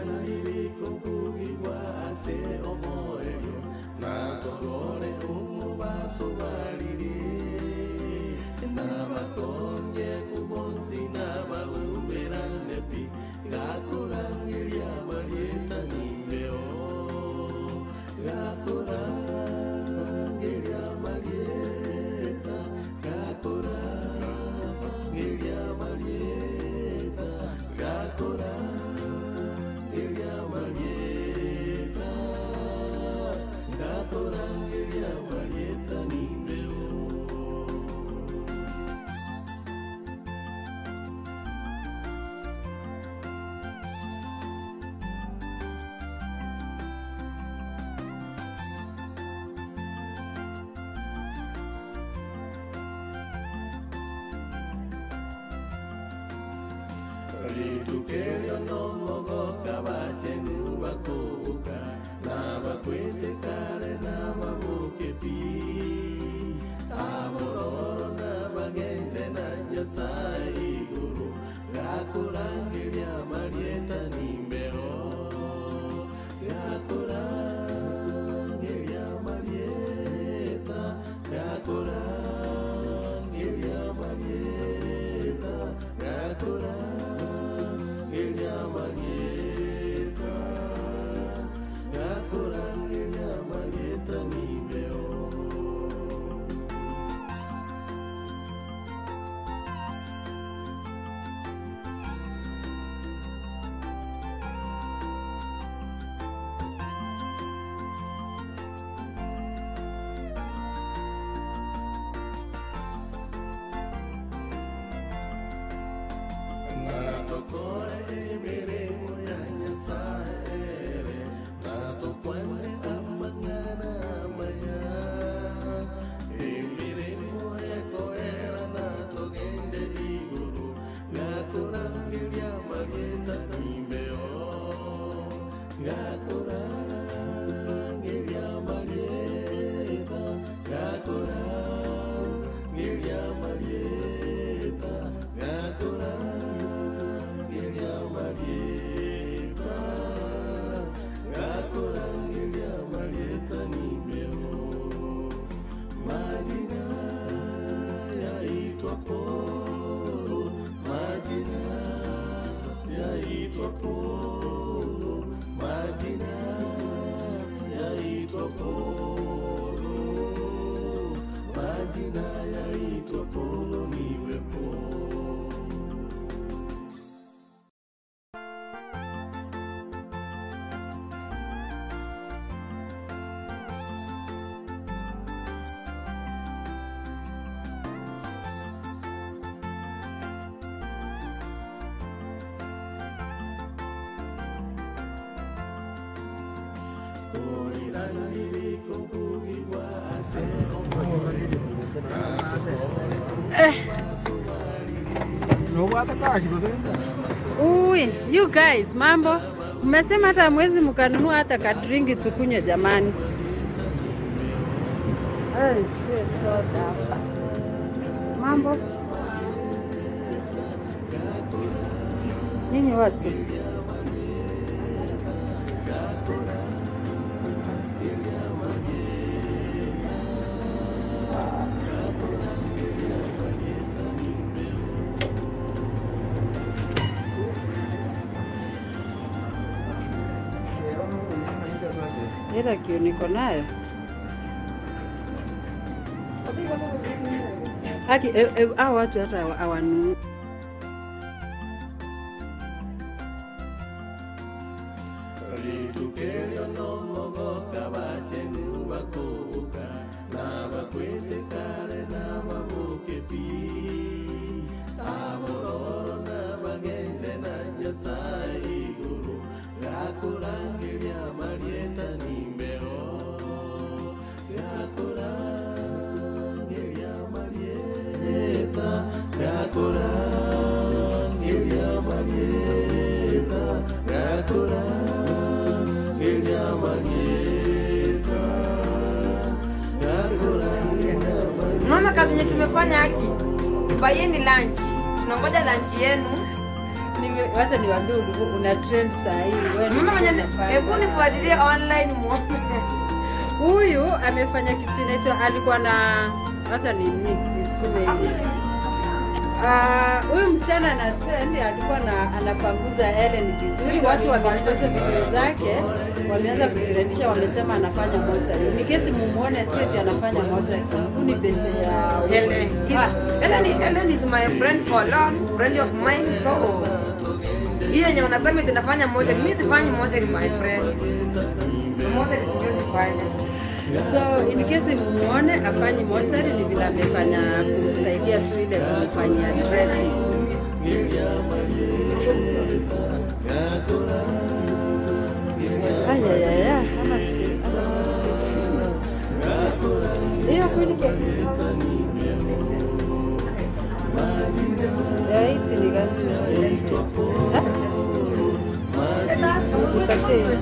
Korirandiri ase omoerio natorore omobaso barire nabakonye kubonsi nabaumerane pi gakorangeria marieta nimbeo gakorangeria marieta gakorangeria marieta gakorangeria marieta gakorangeria marieta nimbeo. Ritukerio nomogoka bachenu bakubuka nabakwete kare nababuke pi abororo nabagende na Nyasaye iguru gakorangeria marieta nimbeo gakorangeria marieta gakorangeria marieta gakorangeria marieta gakorangeria marieta nimbeo. Natokore emiremo ya Nyasaye natokwane amang'ana amaya emiremo ekoera natogende iguru gakorangeria marieta nimbeo gakorangeria marieta gakorangeria marieta gakorangeria marieta gakorangeria marieta nimbeo. Majina yaitwa Polo, majina yaitwa Polo, majina yaitwa Polo, majina yaitwa Polo niwe Polo. Ui, you guys, mambo. Mmesema hata mwezi mkanunua hata kadrinki tukunywe jamani. Eh, nichukue soda hapa. Mambo. Nyinyi watu. Ila kiu niko nayo. Haki hao watu hata hawanunui. Ritukerio nomogoka bachenu bakubuka nabakwete kare nababuke pi abororo nabagende na Nyasaye iguru gakorangeria marieta nimbeo gakorangeria marieta gakorangeria marieta gakorangeria marieta gakorangeria marieta. Unaona kazi yenye tumefanya haki, bayeni lunch, tunangoja lunch yenu. Wacha niwaambie una trend saa hii. Wewe ni Mama mwenye unafanya. hebu nifuatilie online muone. Huyu amefanya kitu inaitwa alikuwa na wacha ni nisukume hivi. Ah, huyu msichana ana trend alikuwa na anapanguza Ellen vizuri, watu wamechukua video zake, wameanza kuzirekebisha, wamesema anafanya mochari. Ni kesi mumuone seti anafanya mochari. Huyu ni beste ya Helen. Helen, Helen is my friend for long, friend of mine so hiyo yenye unasema eti nafanya moja, mimi sifanyi moja ni my friend. Moja ni siwezi fanya. So in case mumuone afanyi mochari, ni vile amefanya kumsaidia tu ile kumfanyia dressing. Ayayaya, hiyo kweli keki ya hii ni gani? Eh? Nipatie hiyo.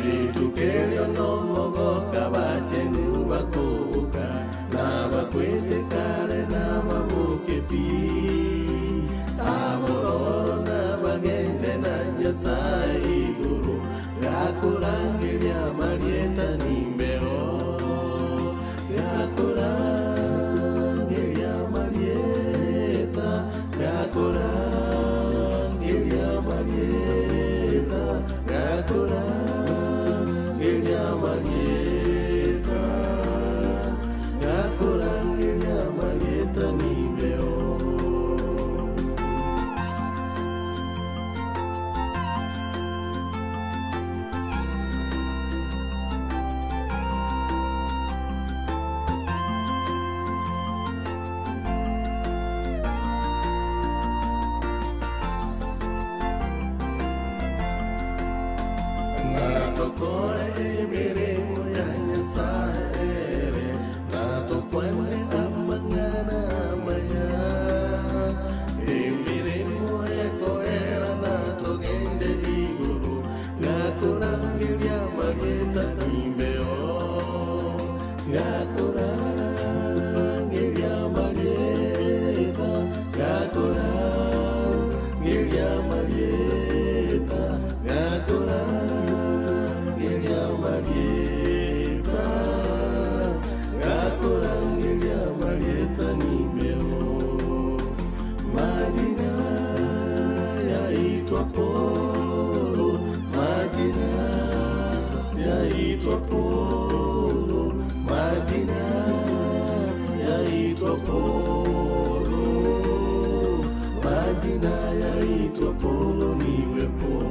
Ritukelio nomogoka bachenu bakubuka nabakwete kare nababuke pi abororo nabagende na Nyasaye iguru gakurangiria marieta nimbeo gakurangiria marieta gakurangiria marieta gakurangiria marieta gakurangiria marieta nimbeo. Natokore emiremo ya Nyasaye, natokwane amang'ana amaya. Emiremo ekoera natogende iguru, gakurangiria marieta nimbeo. Gakurangiria marieta, gakurangiria marieta, gakurangiria marieta, gakurangiria marieta nimbeo. Majina yaitwa Polo, majina yaitwa Polo, majina yaitwa Polo, majina yaitwa Polo niwe Polo.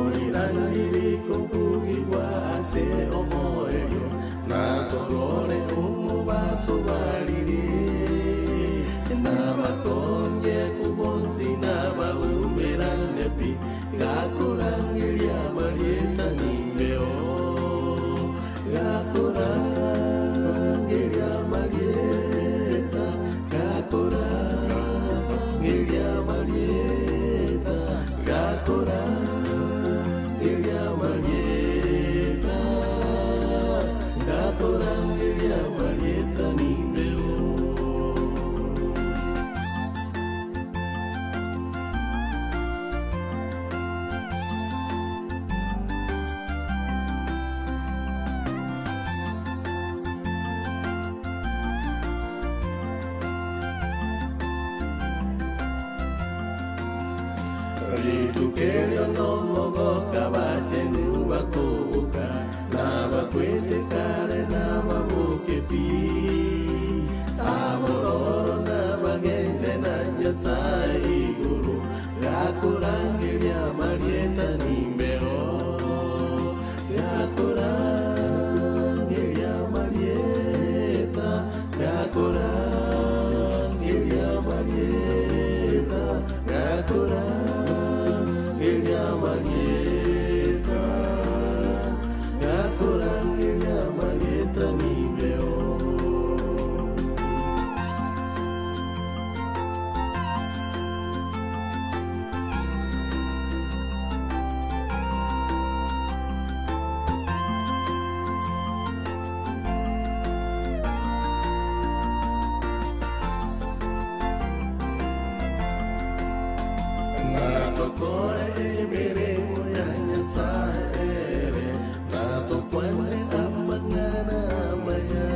Kuriraniriko bugibwa ase. nomogoka bachenu bakoboka nabakwete kare nababoke pi abororo nabagende na Nyasaye iguru gakurangeria marieta nimbeo gakurangeria marieta gakurangeria marieta gakurangeria marieta gakurangeria marieta nimbeo. Natokore emiremo ya Nyasaye natokwane amang'ana amaya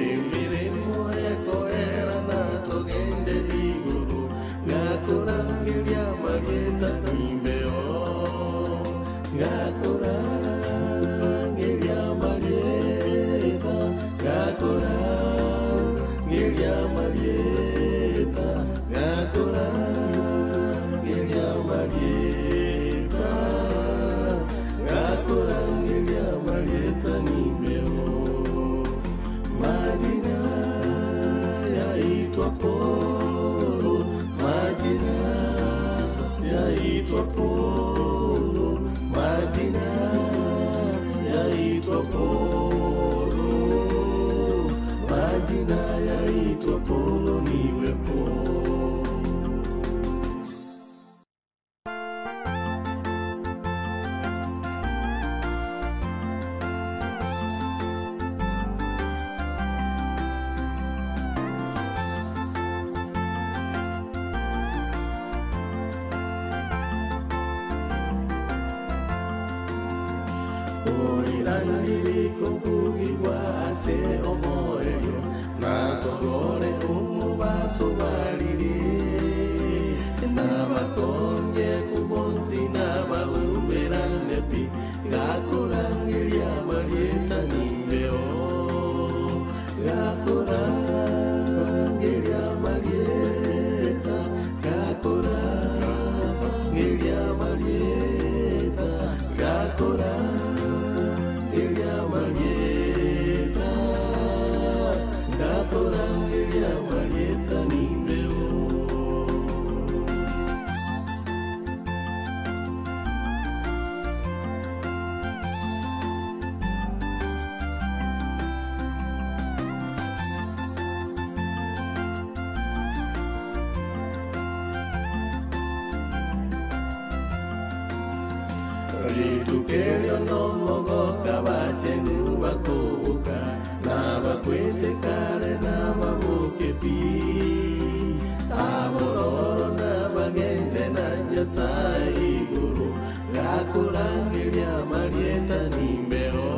emiremo ekoera natogende iguru gakurangeria marieta nimbeo gakurangeria marieta gakurangeria marieta gakurangeria marieta gakurangeria marieta nimbeo majina yaitwa Polo majina yaitwa Polo majina yaitwa Polo majina yaitwa Polo niwe Polo. Urirandiriko bugibwa ase omoerio natorore omubaso barire nabakonye kubonzi nabaumerane pi gakurangeria marieta nimbeo gakurangeria marieta gakurangeria marieta gakurangeria marieta gakurangeria marieta nimbeo. Ritukerio nomogoka bachenu bakoboka nabakwete kare nababoke pi abororo nabagende na Nyasaye iguru gakurangeria marieta nimbeo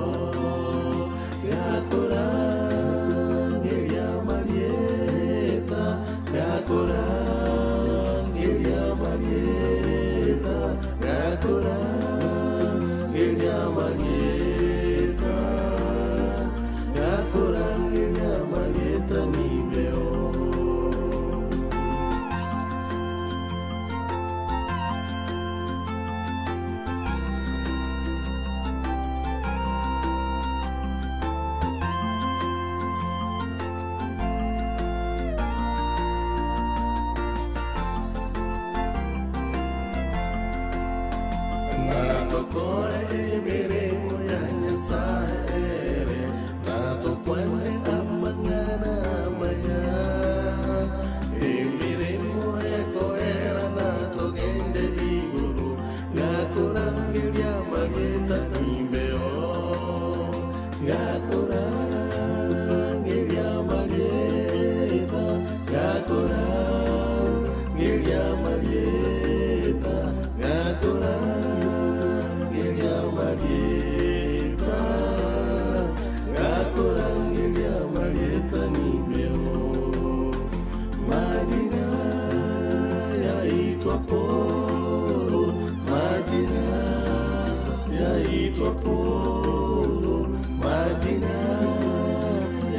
gakurangeria marieta gakurangeria marieta gakurangeria marieta gakurangeria marieta nimbeo. Natokore emiremo ya Nyasaye natokwane amang'ana amaya emiremo ekoera natogende iguru gakurangeria marieta nimbeo gakurangeria marieta gakurangeria marieta gakurangeria marieta gakurangeria marieta nimbeo majina yaitwa Polo. yaitwa Polo, majina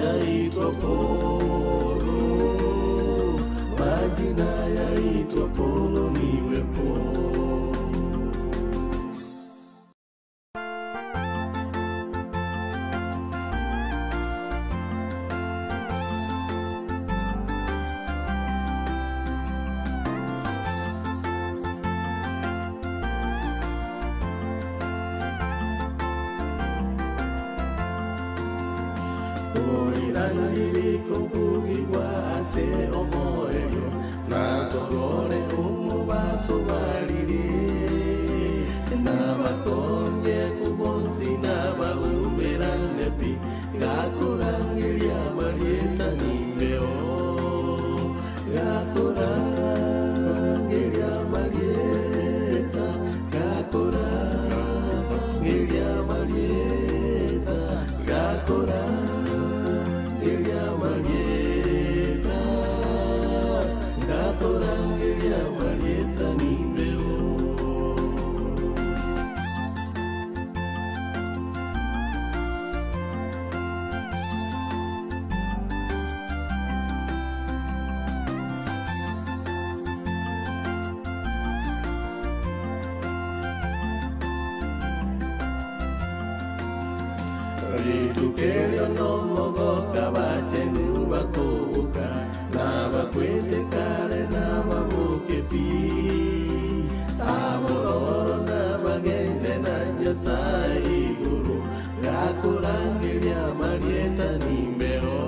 yaitwa Polo, majina yaitwa Polo, niwe Polo. Kuriraniririkobugigwa ase omoerio natorore omobaso barire nabakonye kubonsi nabaumerane pi gakorangeria marieta nimbeo gakorangeria marieta gakorangeria marieta gakorangeria marieta gakorangeria marieta nimbeo. Ritukerio nomogoka bachenu bakoboka nabakwete kare nababoke pi abororo nabagende na Nyasaye igoro gakorangeria marieta nimbeo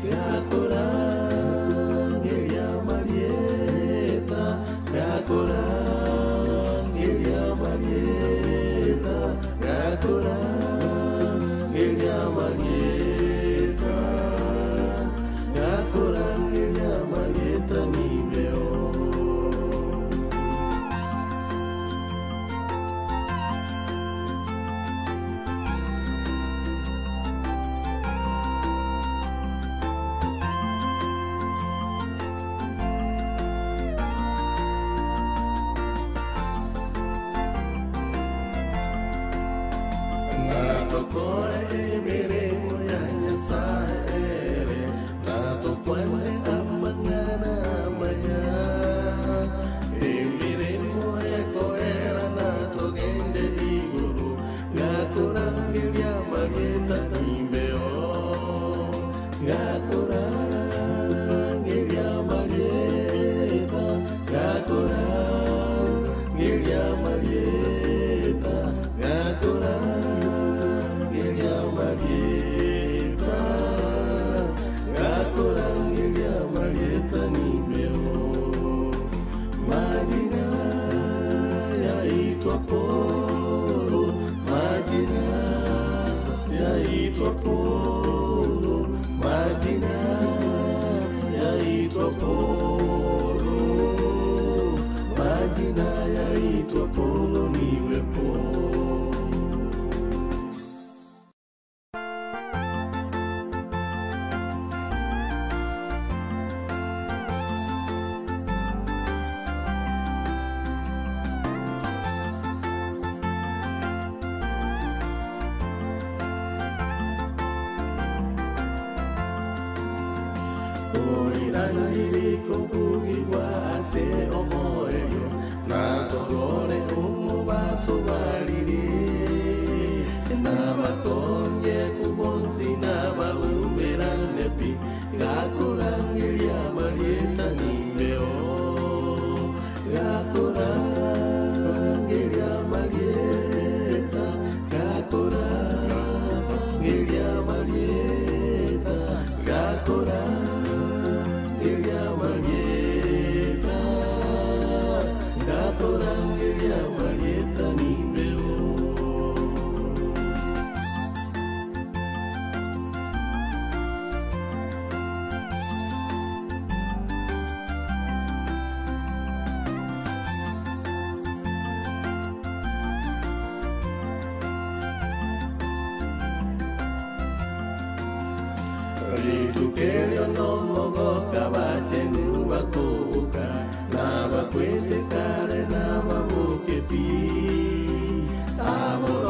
gakorangeria marieta gakorangeria marieta gakorangeria marieta gakorangeria marieta nimbeo. Natokore emiremo ya Nyasaye ere natokwane amang'ana amaya emiremo ekoera natogende igoro gakorangeria marieta nimbeo gakorangeria marieta gakorangeria marieta gakorangeria marieta gakorangeria marieta nimbeo majina yaitwa Polo majina yaitwa Polo majina yaitwa Polo majina yaitwa Polo niwe Polo. Kuriranirikobugigwa ase omoerio natorore omobaso barire nabakonye kubonsi nabaumerane pi gakorangeria marieta nimbeo gakorangeria marieta gakorangeria marieta gakorangeria marieta gakorangeria marieta nimbeo. Ritukerio nomogoka bachenu bakoboka nabakwete kare nababoke pi abo.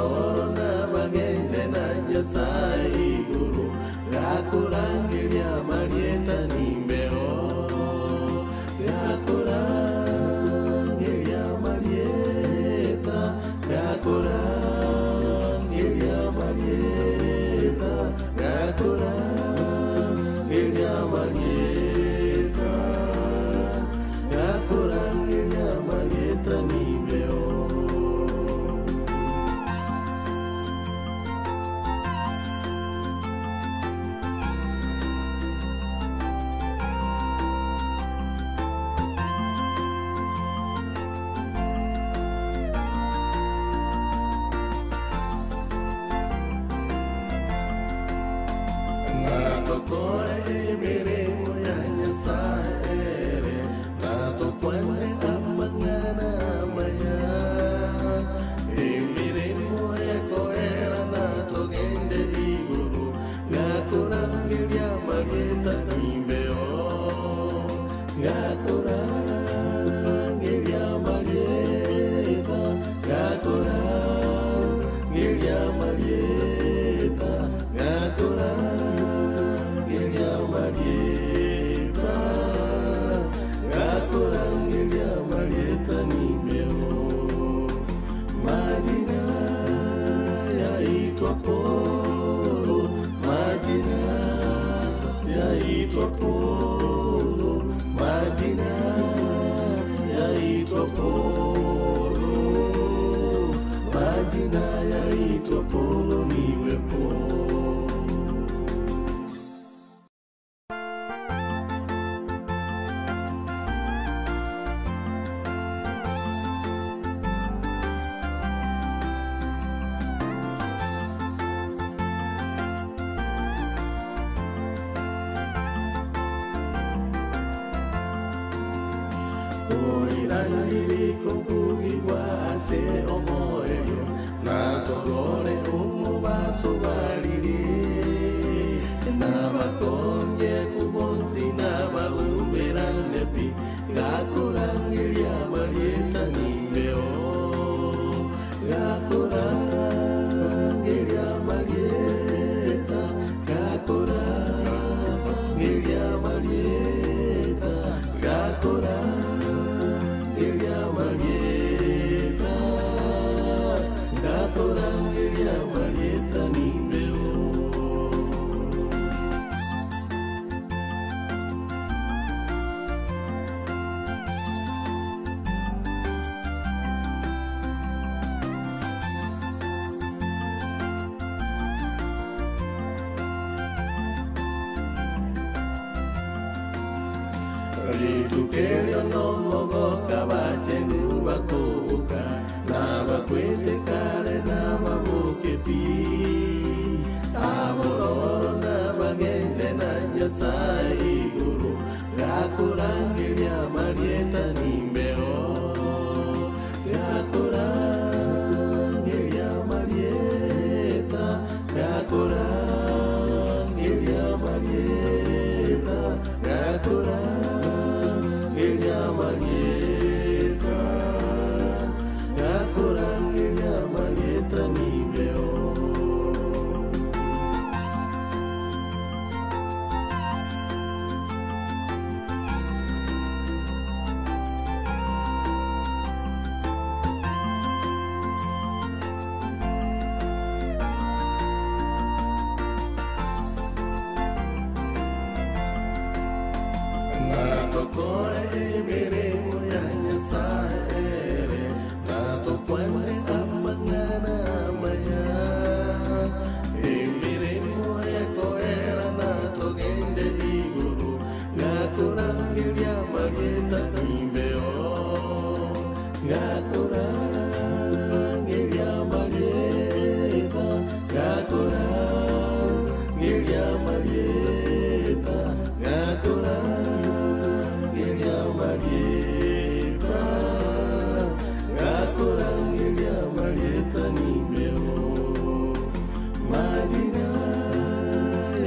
yaitwa Polo, majina yaitwa Polo, majina yaitwa Polo, majina yaitwa Polo, niwe Polo. Kuliranirikobugibwa ase omoerio natorore omobaso barire nabakonye kubonsi nabaumberane pi gakorangeria marieta nimbeo gakorangeria marieta gakorangeria marieta gakorangeria marieta gakorangeria marieta nimbeo. Ritukerio nomogoka bachenu bakubuka nabakwete kare nababuke pi abororo nabagende na Nyasaye iguru gakurangeria marieta nimbeo gakurangeria marieta gakurangeria marieta gakurangeria marieta gakurangeria marieta nimbeo. Natokore emiremo ya Nyasaye natokwane amang'ana amaya emiremo ekoera natogende iguru gakorangeria marieta nimbeo gakorangeria marieta gakorangeria marieta gakorangeria marieta gakorangeria marieta nimbeo majina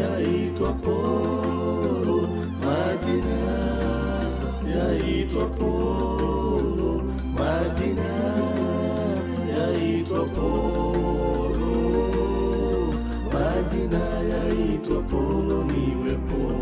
yaitwa Polo majina yaitwa Polo majina yaitwa Polo majina yaitwa Polo niwe Polo.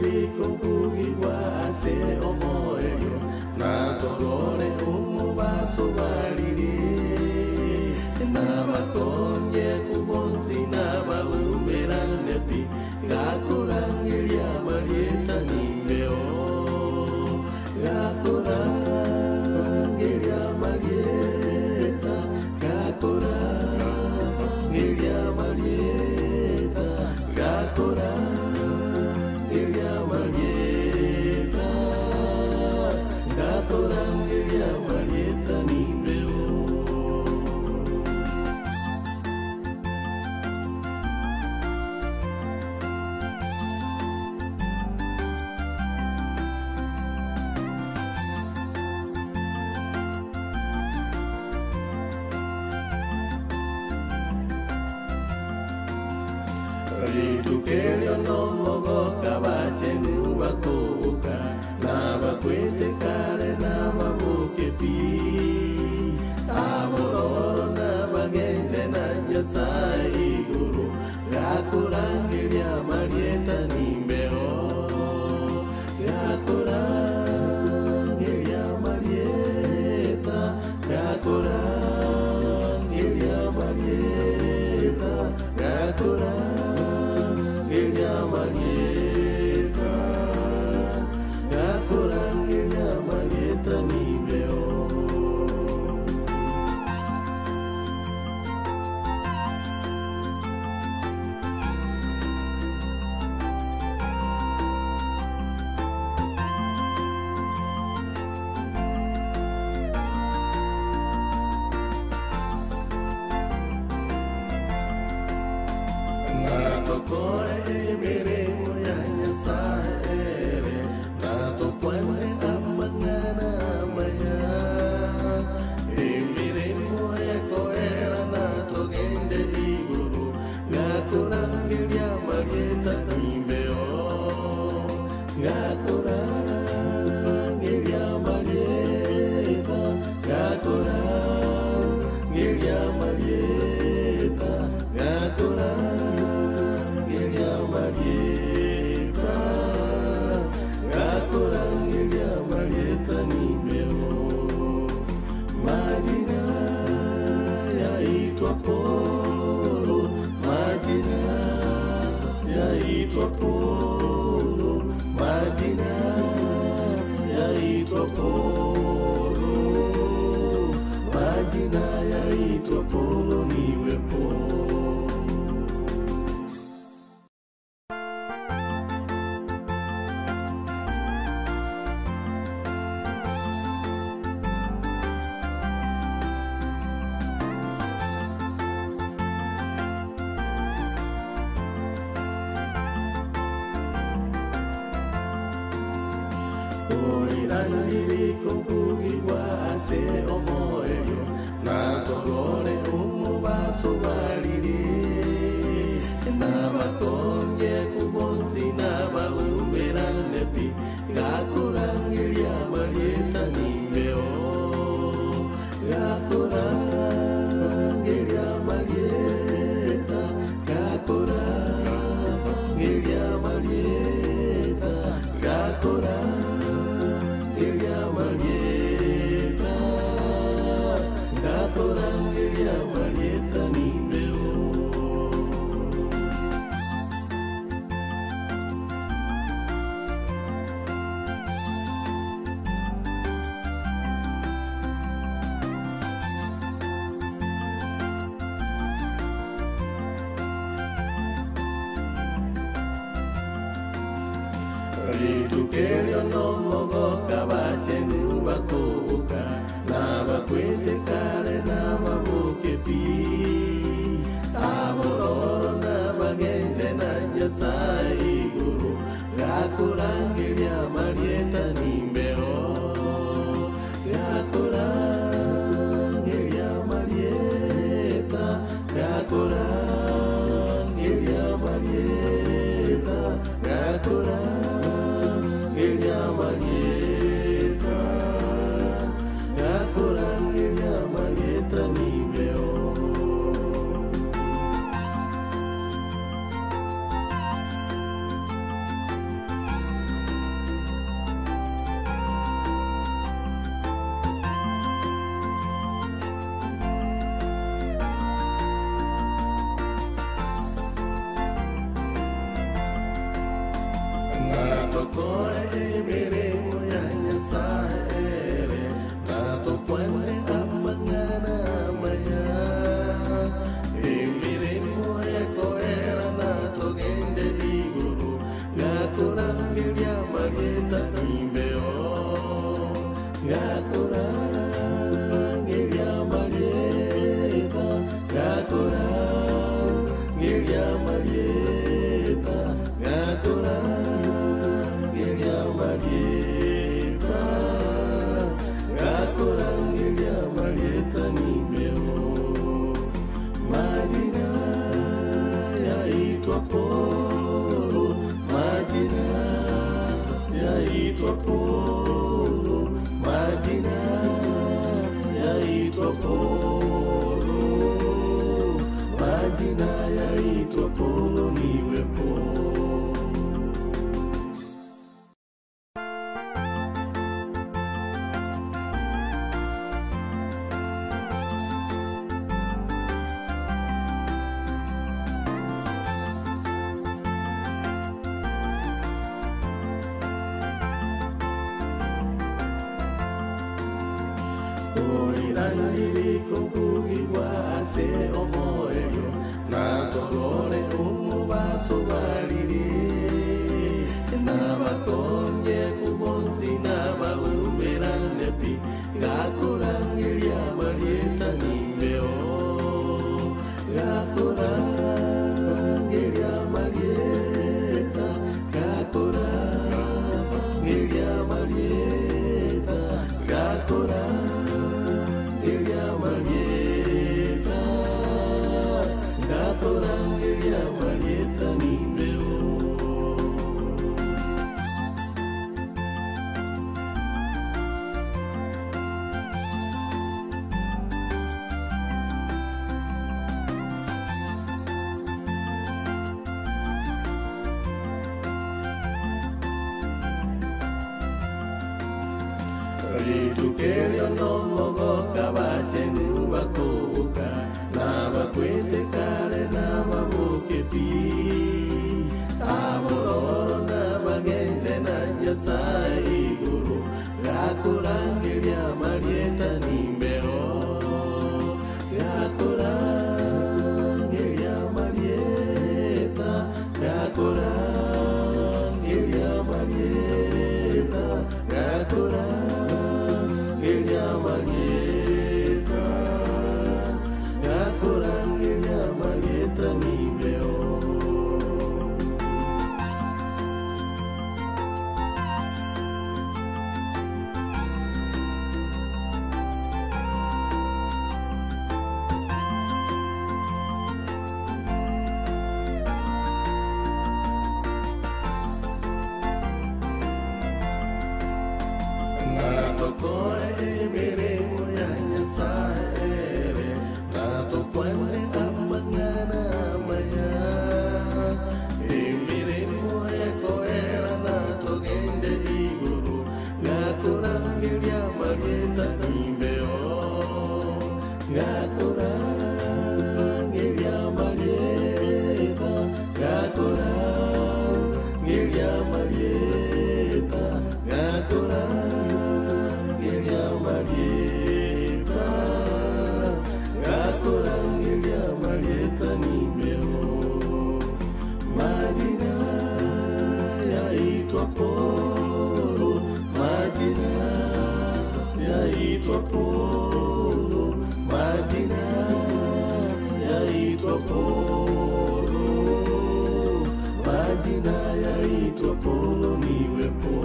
Kuliranirikobugibwa ase omoerio natorore omobaso barire nabakonye kubonsi nabaumberane pi gakorangeria marieta nimbeo gakorangeria marieta gakorangeria marieta gakorangeria marieta gakorangeria marieta nimbeo. Ritukerio nomogoka bachenu bakubuka. Gakorangeria marieta, gakorangeria marieta, gakorangeria marieta, gakorangeria marieta nimeo. Majina yaitwa Polo, majina yaitwa Polo, majina yaitwa Polo, majina yaitwa Polo, niwe Polo. Kuriranirikobugibwa ase omoerio natorore omobaso barire nabakonye kubonsi nabaumberane pi gakorangeria marieta nimbeo gakorangeria marieta gakorangeria marieta gakorangeria marieta gakorangeria marieta nimbeo. Ritukerio nomogoka bachenu bakubuka nabakwete kare nababuke pi abororo nabagende na Nyasaye iguru gakorangeria marieta nimbeo gakorangeria marieta gakorangeria marieta gakorangeria marieta gakorangeria marieta nimbeo. Natokore emiremo ya Nyasaye natokwane amang'ana amaya emiremo ekoera natogende iguru gakorangeria marieta nimbeo gakorangeria marieta gakorangeria marieta gakorangeria marieta gakorangeria marieta nimbeo. Majina yaitwa Polo, majina yaitwa Polo, majina yaitwa Polo, majina yaitwa Polo, niwe Polo. Kuriranirikobugibwa ase omoerio natorore omobaso barire nabakonye kubonsi nabaumberane pi gakorangeria marieta nimbeo gakorangeria marieta gakorangeria marieta gakorangeria marieta gakorangeria marieta nimbeo. Ritukerio nomogoka bachenu bakoboka nabakwete kare nababoke pi abororo nabagende na Nyasaye iguru gakurangeria marieta nimbeo gakurangeria marieta gakurangeria marieta gakurangeria marieta gakurangeria marieta nimbeo. Natokore emiremo ya Nyasaye, natokwane amang'ana amaya. Emiremo ekoera natogende iguru, gakurangeria marieta nimbeo. Gakurangeria marieta, gakurangeria marieta, gakurangeria marieta, gakurangeria marieta nimbeo. Majina yaitwa Polo, majina yaitwa Polo, majina yaitwa Polo, majina yaitwa Polo niwe Polo.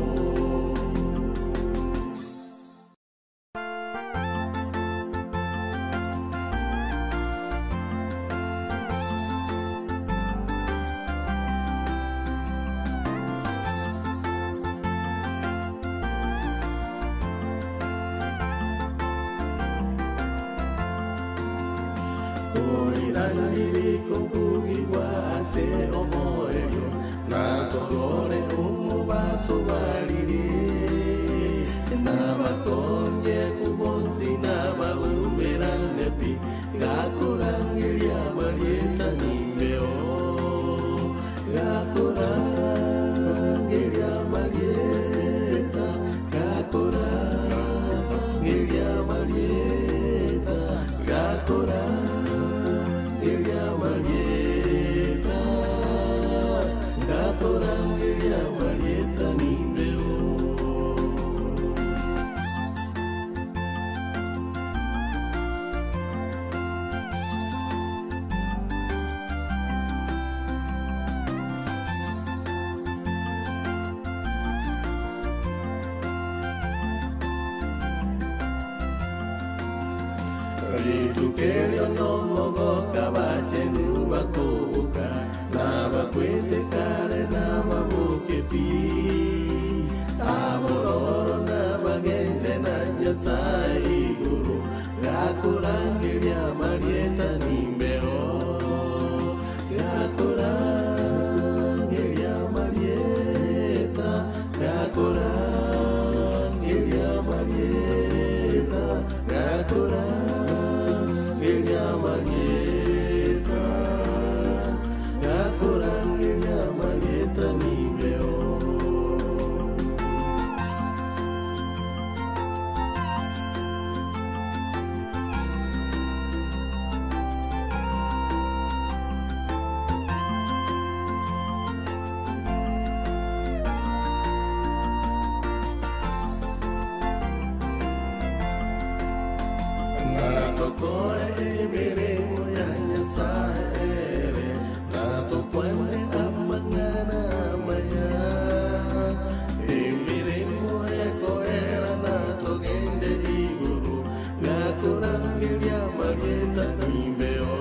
Kuliranirikobugibwa ase omoerio natorore omobaso barire nabakonye kubonsi nabaumerane pi gakurangeria marieta nimbeo gakurangeria marieta gakurangeria marieta gakurangeria marieta gakurangeria marieta nimbeo. Ritukerio nomogoka bachenu bakoboka nabakwete kare nababoke pi abororo nabagende na Nyasaye iguru gakurangeria marieta nimbeo gakurangeria marieta gakurangeria marieta gakurangeria marieta gakurangeria marieta nimbeo. Natokore emiremo ya Nyasaye, natokwane amang'ana amaya. Emiremo ekoera natogende iguru, gakurangeria marieta nimbeo.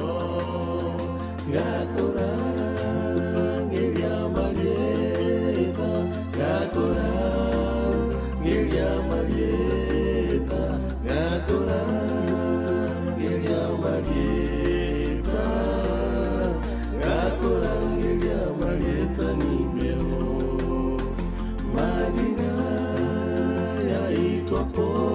Gakurangeria marieta, gakurangeria marieta, gakurangeria marieta, gakurangeria marieta nimbeo. Majina yaitwa Polo.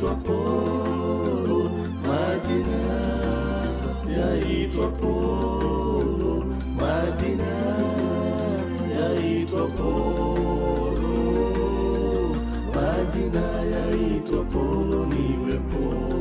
yaitwa Polo, majina yaitwa Polo, majina yaitwa Polo, majina yaitwa Polo, niwe Polo.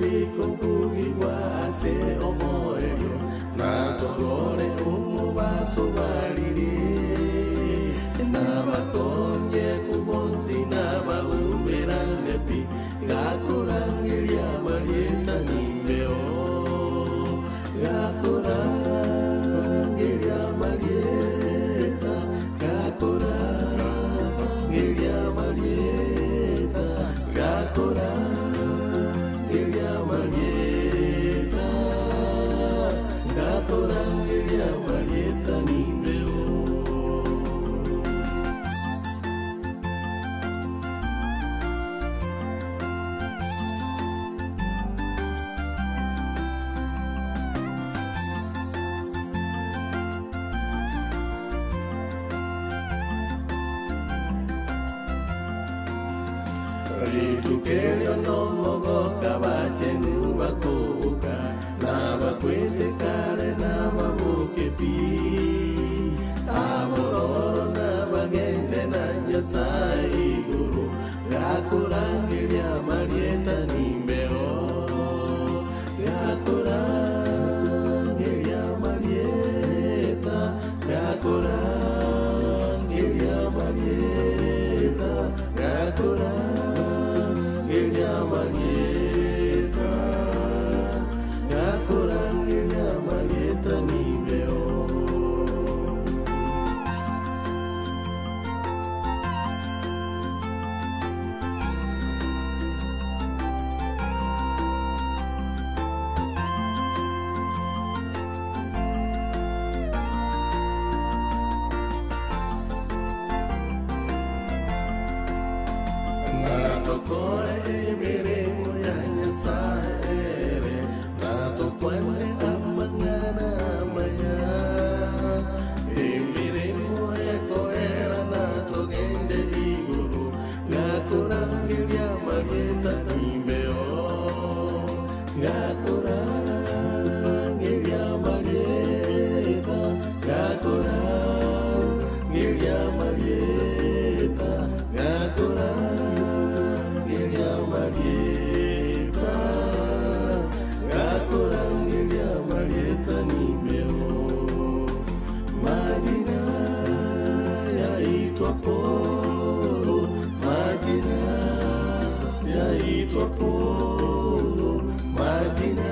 Kuriranirikobugibwa ase omoerio natorore omobaso barire nabakonye kubonsi nabaumberane pi gakorangeria marieta nimbeo gakorangeria marieta gakorangeria marieta gakorangeria marieta gakorangeria marieta nimbeo. Ritukelio nomogoka bachenu bakubuka nabakwete kare nababuke pi abororo nabagende na Nyasaye iguru gakurangeria marieta nimbeo gakurangeria marieta gakurangeria marieta gakurangeria marieta gakurangeria marieta nimbeo. Natokore emiremo ya Nyasaye natokwane amang'ana amaya emiremo ekoera natogende iguru gakorangeria marieta nimbeo gakorangeria marieta gakorangeria marieta gakorangeria marieta gakorangeria marieta nimbeo majina yaitwa Polo majina yaitwa Polo majina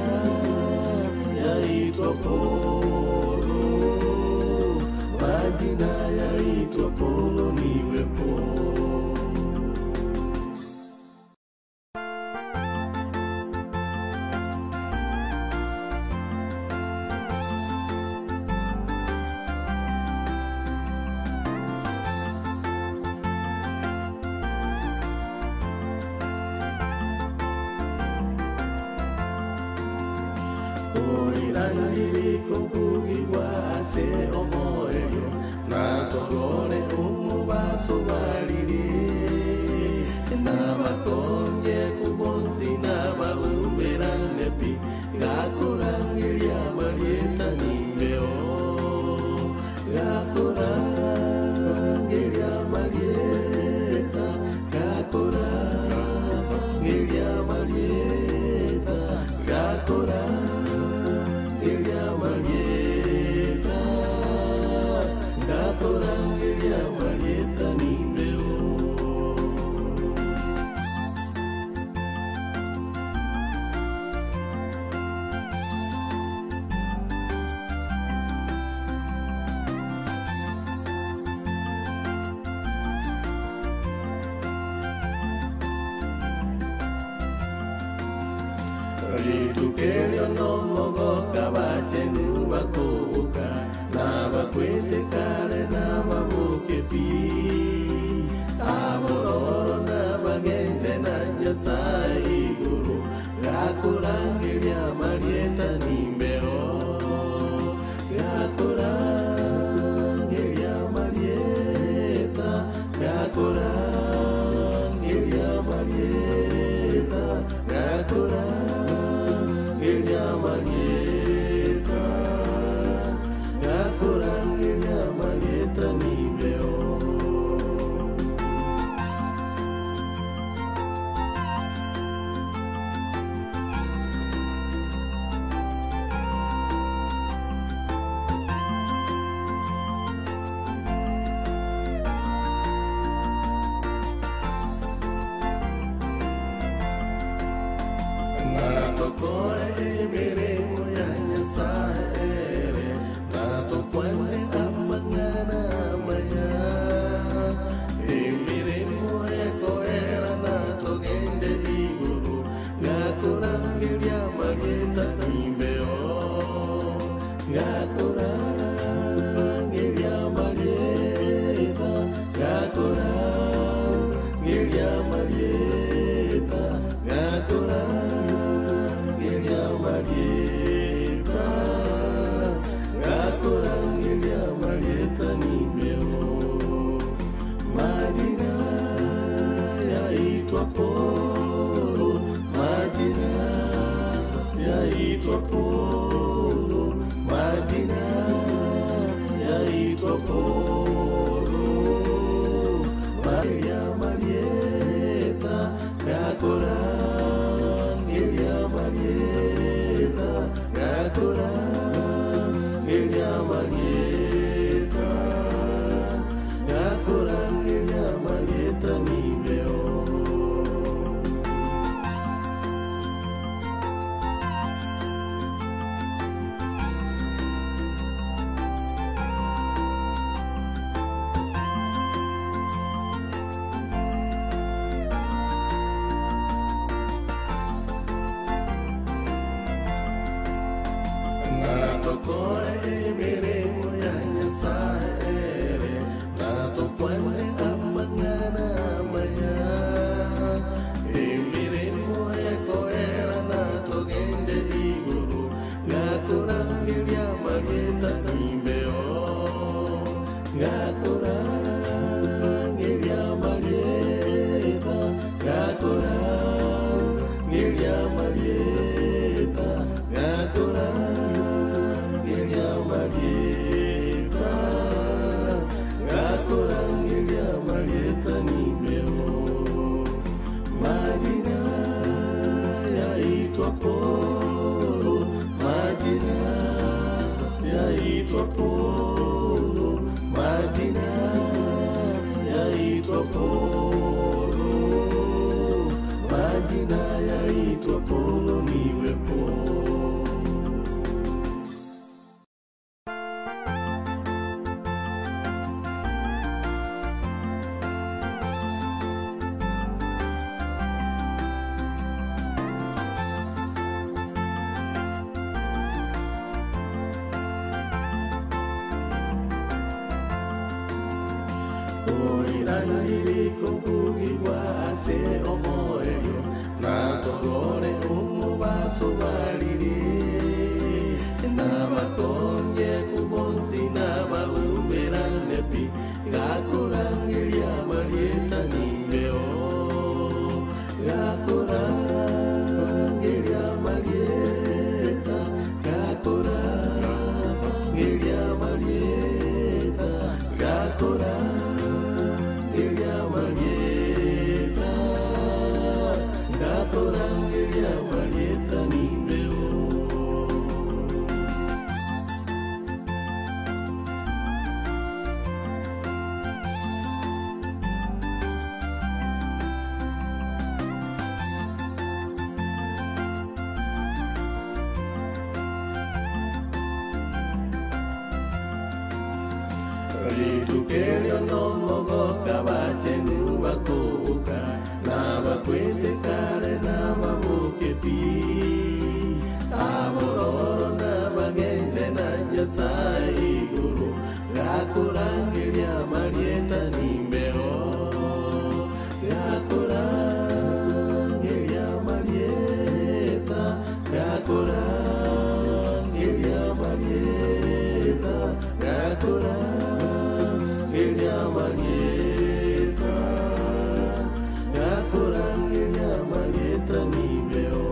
yaitwa Polo majina yaitwa Polo niwe Polo. Kuriranirikobugibwa ase omoerio natorore omobaso barire nabakonye kubonsi nabaumberane pi gakorangeria marieta nimbeo gakorangeria marieta gakorangeria marieta gakorangeria marieta gakorangeria marieta nimbeo. Ritukelio nomogoka bachenu bakubuka. Gakorangeria marieta, gakorangeria marieta, gakorangeria marieta, gakorangeria marieta nimeo. Majina yaitwa Polo, majina yaitwa Polo, majina yaitwa Polo. Maria Marieta, gakorangeria Marieta, gakorangeria Marieta, gakorangeria Marieta nimeo. Natokore emiremo ya Nyasaye, natokwane amang'ana amaya. Emiremo ekoera natogende iguru, gakorangeria marieta nimbeo. Gakorangeria marieta, gakorangeria marieta, gakorangeria marieta, gakorangeria marieta nimeo. Majina yaitwa Polo, majina yaitwa Polo, majina yaitwa Polo, majina yaitwa Polo niwe Polo. Kurirangiriko ase omoerio natorore omobaso barire nabakonye kubonsi nabaumerane pi gakorangeria marieta nimbeo gakorangeria marieta gakorangeria marieta gakorangeria marieta gakorangeria marieta nimbeo. Ritukelio nomogoka bachenu bakubuka nabakwete kare nababuke pi abororo nabagende na Nyasaye iguru gakorangeria marieta nimbeo gakorangeria marieta gakorangeria marieta gakorangeria marieta gakorangeria marieta nimbeo.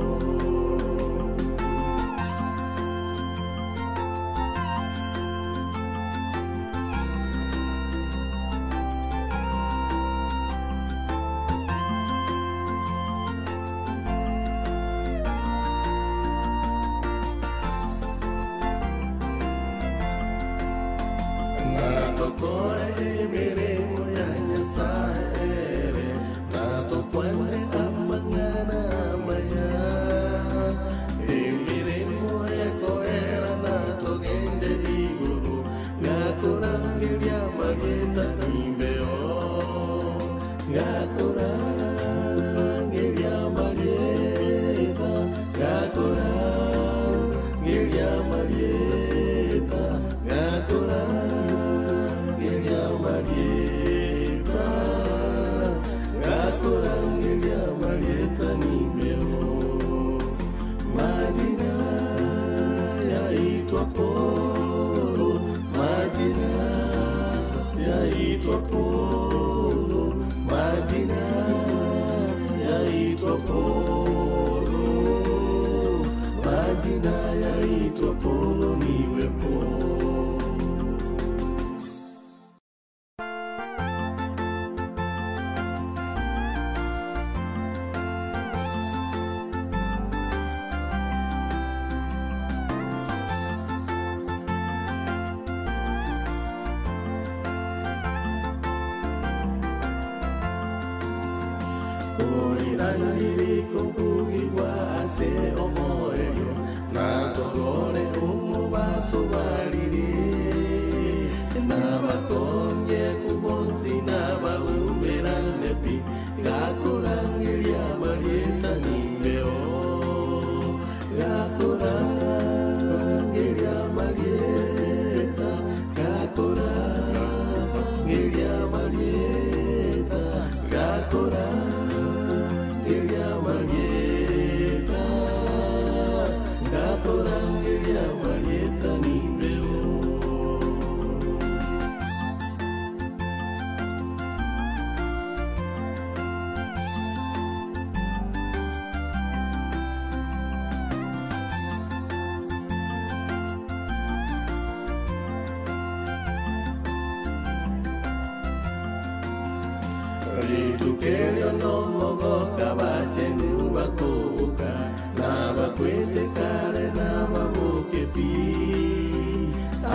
Ritukelio nomogoka bachenu bakubuka nabakwete kare nababuke pi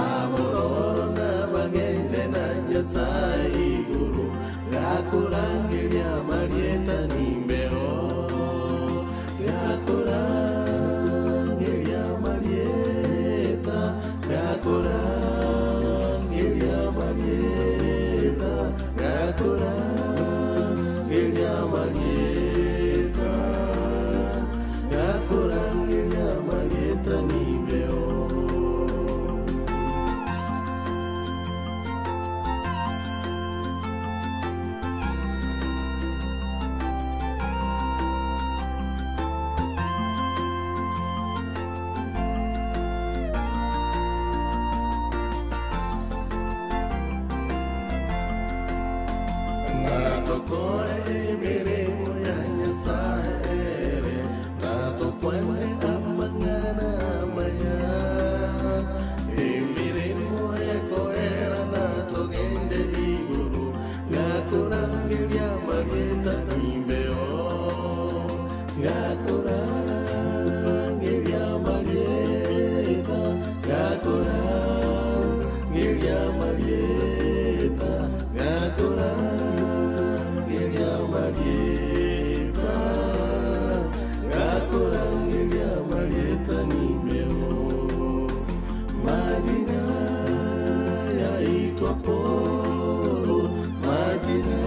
abororo nabagende na Nyasaye iguru gakurangeria marieta nimbeo gakurangeria marieta gakurangeria marieta gakurangeria marieta gakurangeria marieta nimbeo. Natokore miremo ya Nyasaye, natokwane amang'ana maya. Emiremo ekoera natogende iguru, gakurangeria marieta nimbeo. Gakurangeria marieta, gakurangeria marieta, gakurangeria marieta, gakurangeria marieta nimbeo. Majina yaitwa Polo, majina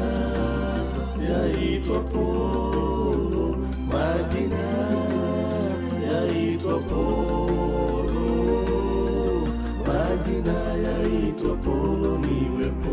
yaitwa Polo, majina yaitwa Polo, majina yaitwa Polo niwe Polo.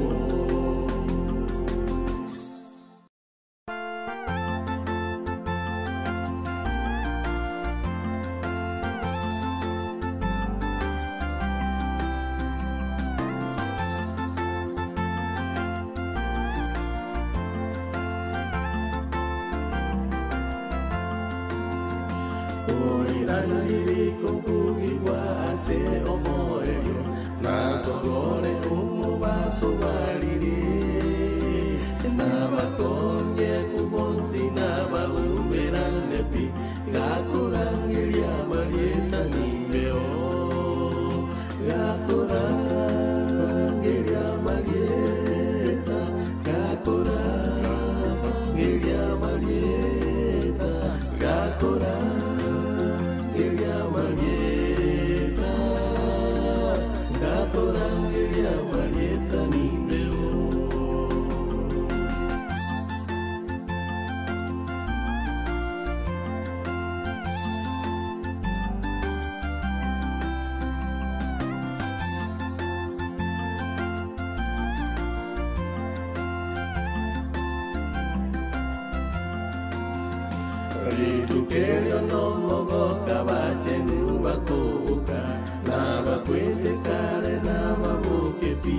Ritukelio nomogoka bachenu bakubuka nabakwete kare nababuke pi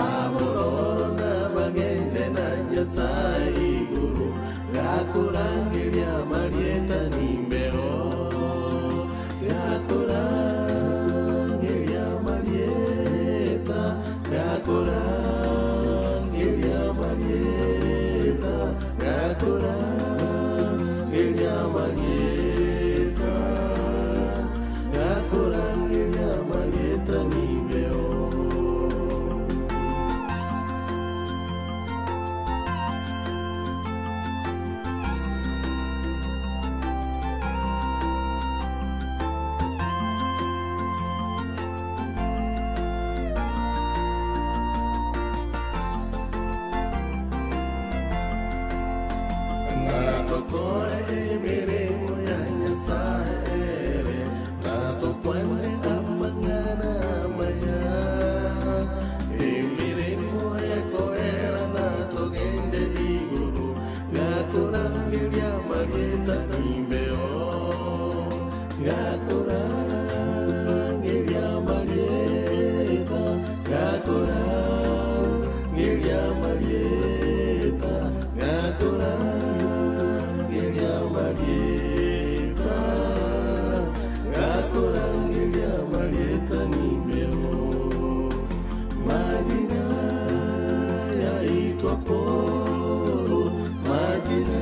abororo nabagende na Nyasaye iguru gakurangeria marieta nimbeo gakurangeria marieta gakurangeria marieta gakurangeria marieta gakurangeria. yaitwa Polo, majina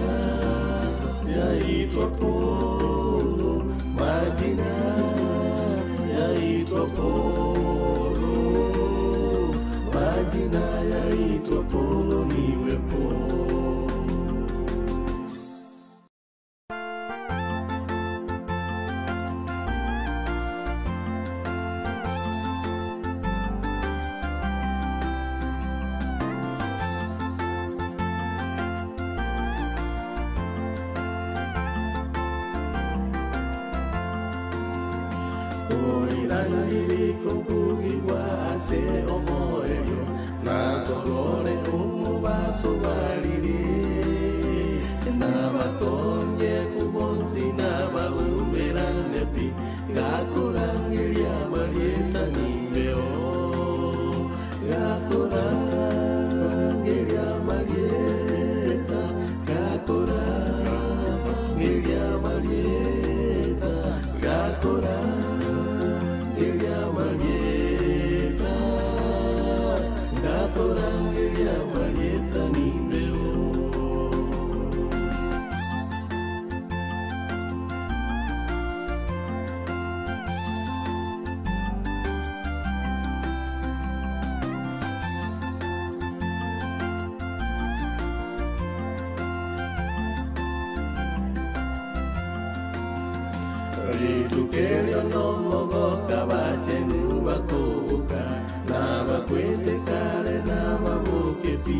yaitwa Polo, majina yaitwa Polo, majina yaitwa Polo, niwe Polo. Kuriraniriko kugigwa ase omoerio natorore omobaso bariri nabakonye kubonsi nabaumerane pi gakorangeria marieta nimbeo gakorangeria marieta gakorangeria marieta gakorangeria marieta gakorangeria marieta nimbeo. Ritukerio nomogoka bachenu bakoboka nabakwete kare nababoke pi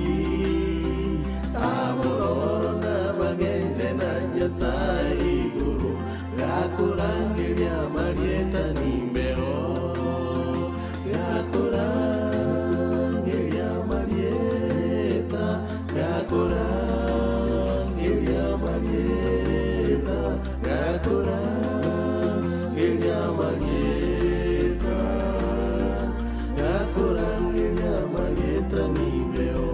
abororo nabagende na Nyasaye igoro gakorangeria marieta nimbeo gakorangeria marieta gakorangeria marieta gakorangeria marieta gakorangeria marieta nimbeo.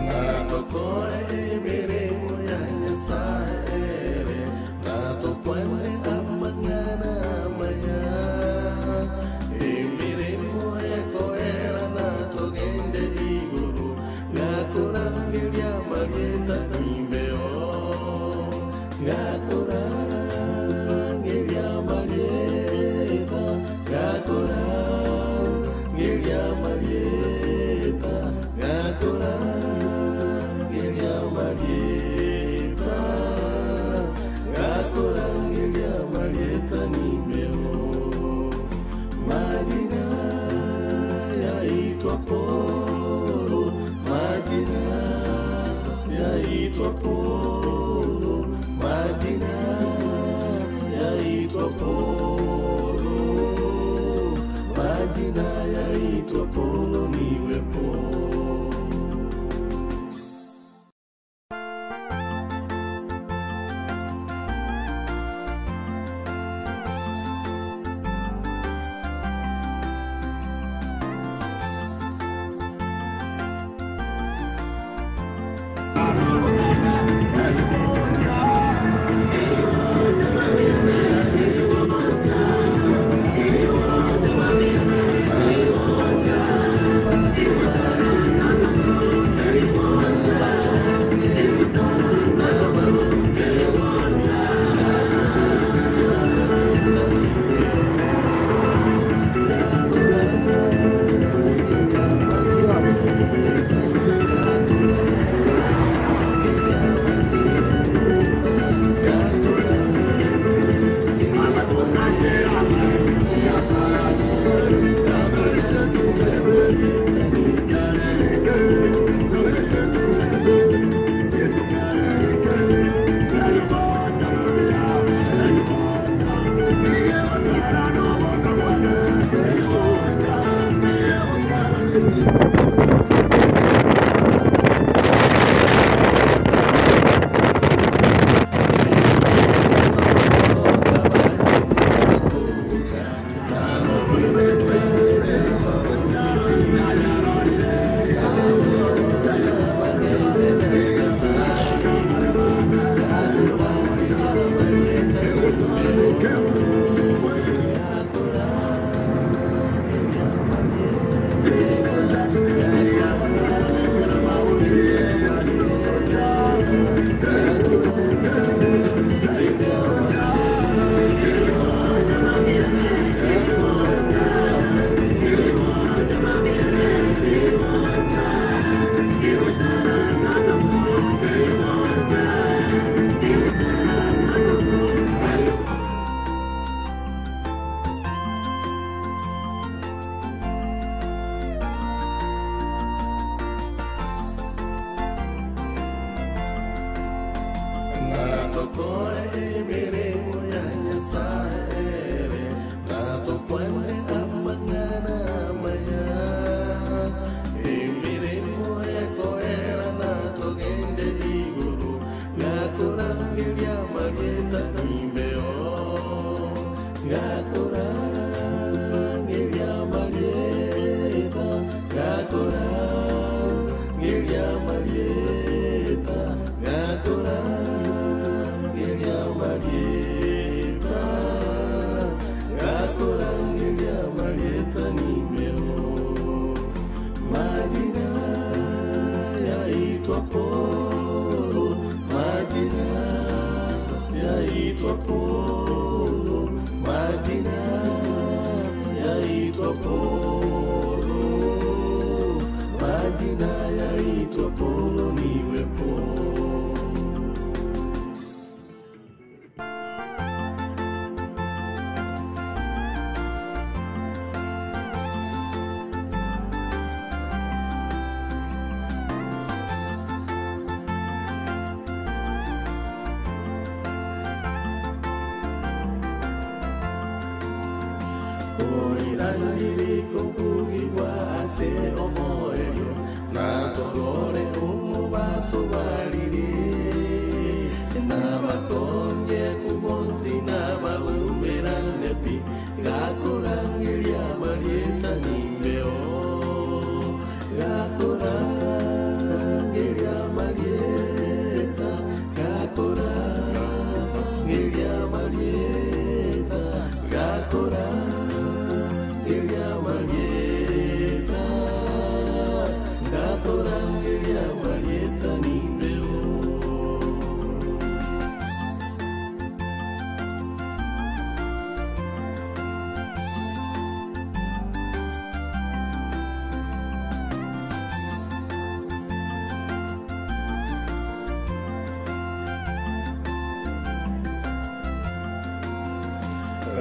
Natokore emiremo ya Nyasaye natokwane amang'ana amaya emiremo ekoera natogende igoro gakorangeria marieta nimbeo gakorangeria marieta gakorangeria marieta gakorangeria marieta gakorangeria marieta nimbeo majina yaitwa Polo majina yaitwa Polo majina yaitwa Polo majina yaitwa Polo niwe Polo. yaitwa Polo, majina yaitwa Polo, majina yaitwa Polo, niwe Polo. Kuriraniriko kugigwa ase omoerio natorore omobaso barire nabakonye kubonsi nabaumerane pi gakorangeria marieta nimbeo gakorangeria marieta gakorangeria marieta gakorangeria marieta gakorangeria marieta nimbeo.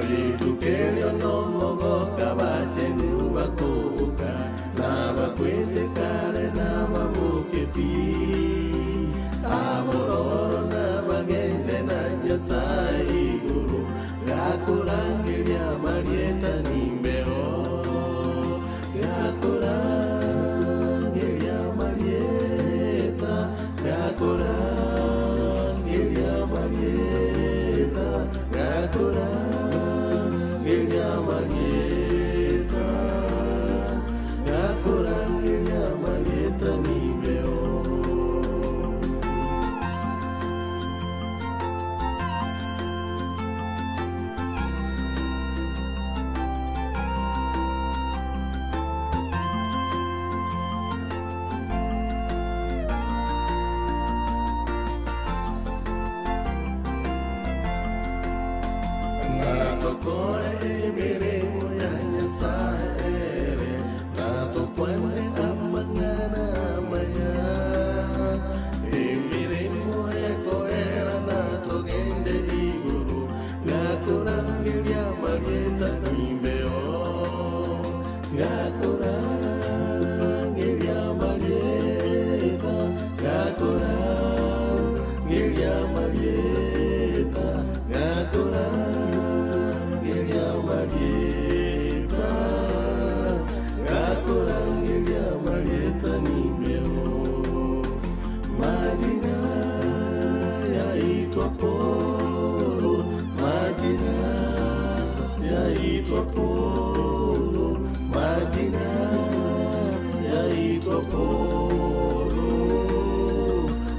Ritukelio nomogoka bachenu bakubuka nabakwete kare nababuke pi abororo nabagende na Nyasaye iguru gakorangeria marieta nimbeo gakorangeria marieta gakorangeria marieta gakorangeria marieta gakorangeria marieta nimbeo. Natokore emiremo ya Nyasaye natokwane amang'ana amaya emiremo ekoera natogende iguru gakorangeria marieta nimbeo gakorangeria marieta gakorangeria marieta gakorangeria marieta gakorangeria marieta nimbeo majina yaitwa Polo majina yaitwa Polo majina yaitwa Polo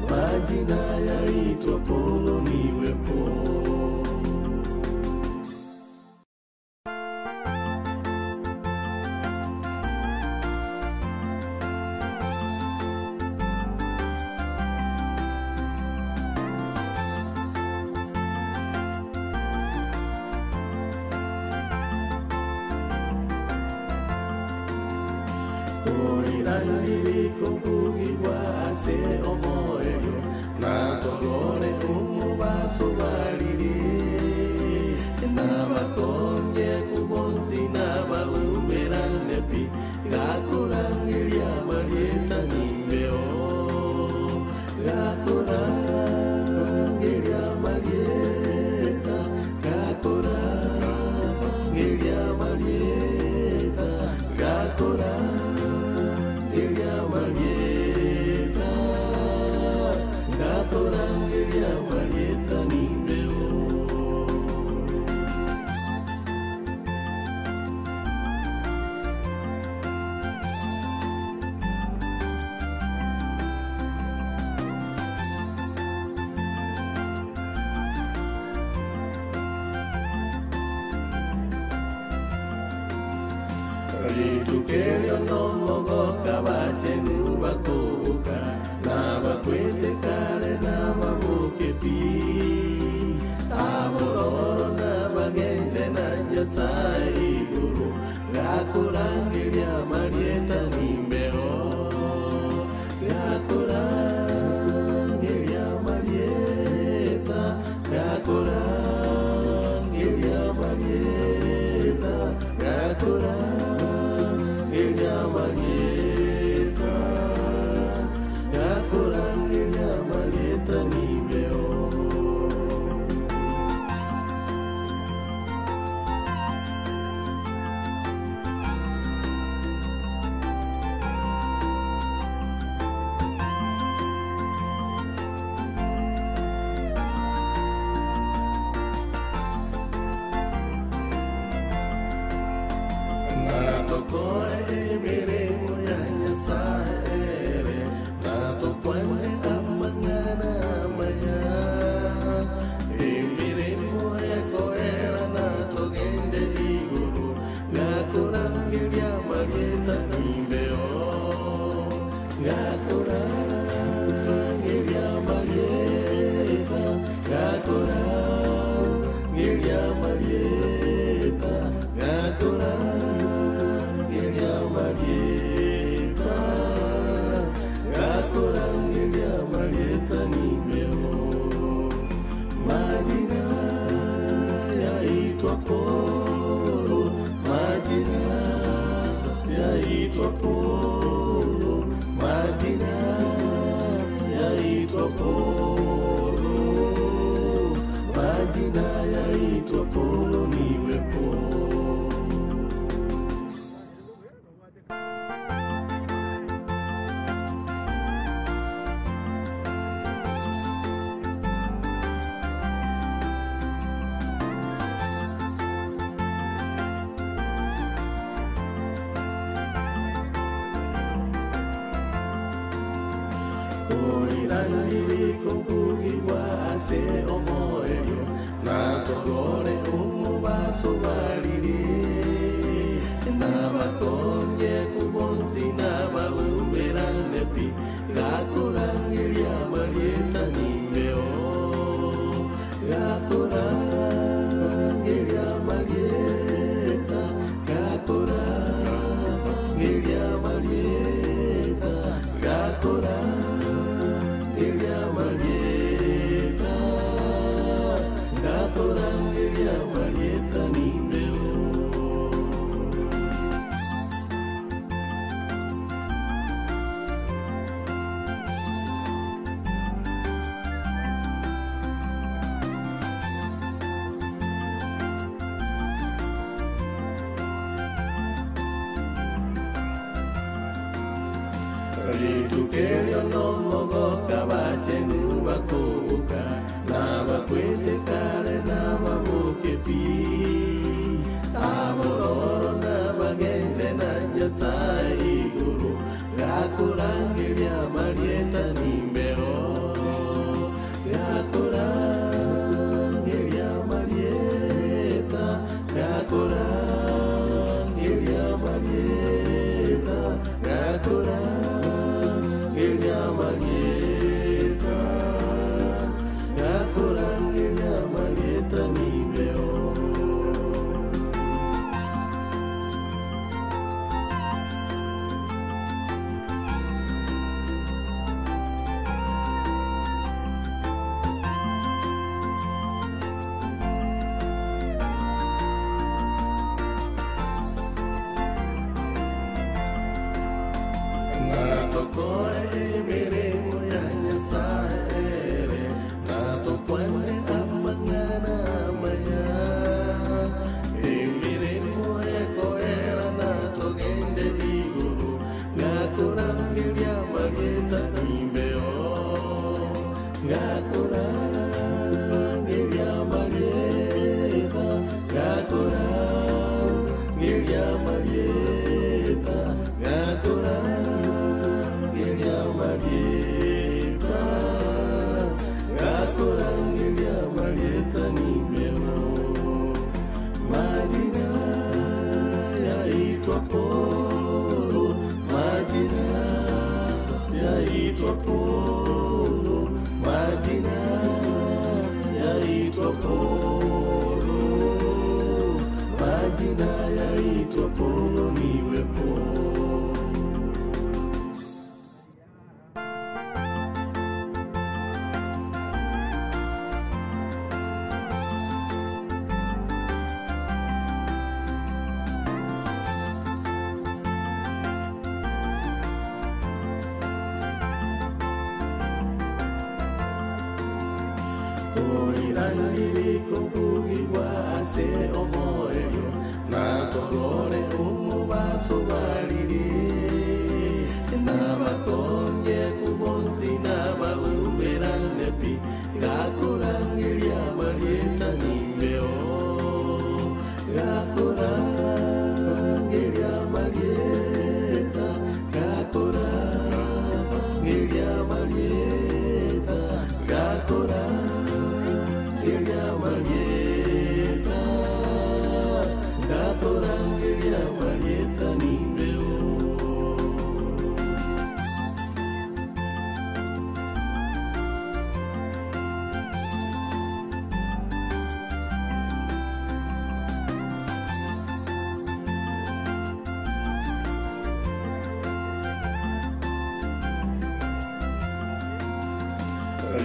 majina yaitwa Polo niwe Polo. Kuriraniriko kugigwa ase omoerio natorore omobaso barire nabakonye kubonsi nabaumerane pi gakorangeria marieta nimbeo gakorangeria marieta gakorangeria marieta gakorangeria marieta gakorangeria marieta nimbeo. Ritukelio nomogoka bachenu bakubuka nabakwete kare nababuke pi. Nyasaye iguru gakurangiria marieta nimbeo gakurangiria marieta gakurangiria marieta gakurangiria marieta gakurangiria marieta nimbeo. Natokore emiremo ya Nyasaye, natokwane amang'ana amaya. Emiremo ekoera natogende iguru, gakurangeria marieta nimbeo. Gakurangeria marieta, gakurangeria marieta, gakurangeria marieta, gakurangeria marieta nimbeo. Majina yaitwa Polo, majina yaitwa Polo, majina yaitwa Polo, majina yaitwa Polo niwe Polo. Kuriraniriko kugibwa ase omoerio natorore omobaso barire nabakonye kubonsi nabaumerane pi gakurangeria marieta nimbeo gakurangeria marieta gakurangeria marieta gakurangeria marieta gakurangeria marieta nimbeo. Ritukerio nomogoka bachenu bakubuka nabakwete kare nababuke pi abororo nabagende na Nyasaye iguru gakurangeria marieta nimbeo gakurangeria marieta gakurangeria marieta gakurangeria marieta gakurangeria marieta nimbeo. Natokore emiremo ya Nyasaye, natokwane amang'ana amaya. Emiremo ekoera natogende iguru, gakurangeria marieta nimbeo. Gakurangeria marieta, gakurangeria marieta, gakurangeria marieta, gakurangeria marieta nimbeo. Majina yaitwa Polo, majina yaitwa Polo, majina yaitwa Polo, majina Gakorangeria marieta, gakorangeria marieta nimbeo.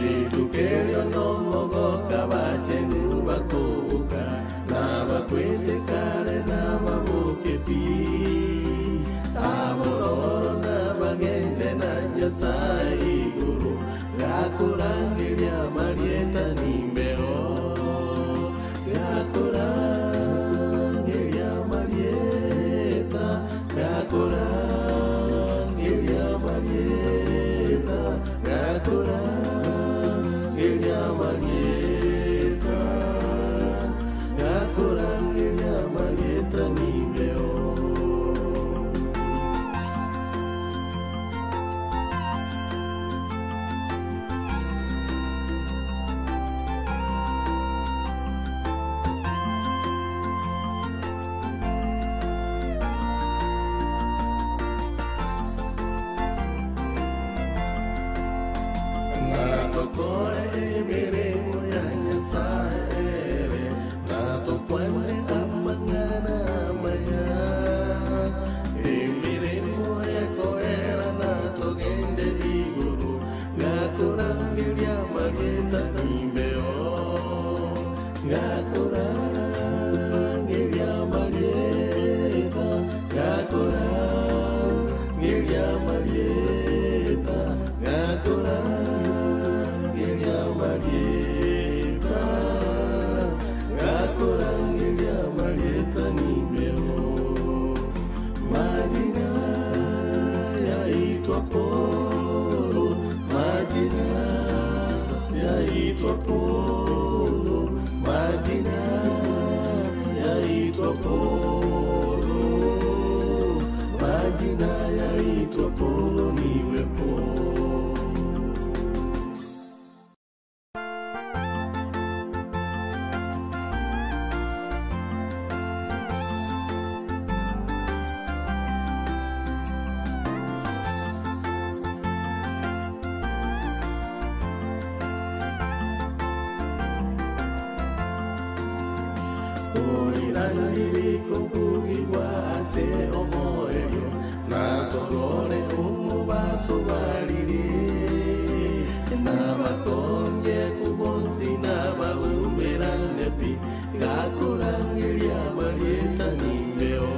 Ritukerio nomogoka bachenu bakoboka nabakwete kare nababoke pi abororo nabagende na Nyasaye iguru gakorangeria marieta nimbeo gakorangeria marieta gakorangeria marieta gakorangeria marieta gakorangeria marieta nimbeo. Natokore emiremo ya Nyasaye, natokwane amang'ana amaya. Emiremo ekoera natogende iguru, gakorangeria marieta nimbeo. Gakorangeria marieta, gakorangeria marieta, gakorangeria marieta, gakorangeria marieta nimbeo. Majina yaitwa Polo, majina yaitwa Polo, majina yaitwa Polo, majina yaitwa Polo niwe Polo. Kuriraniriko kugigwa ase omoerio natorore omubaso barire nabakonge kubonsi nabaumerane pi gakorangeria marieta nimbeo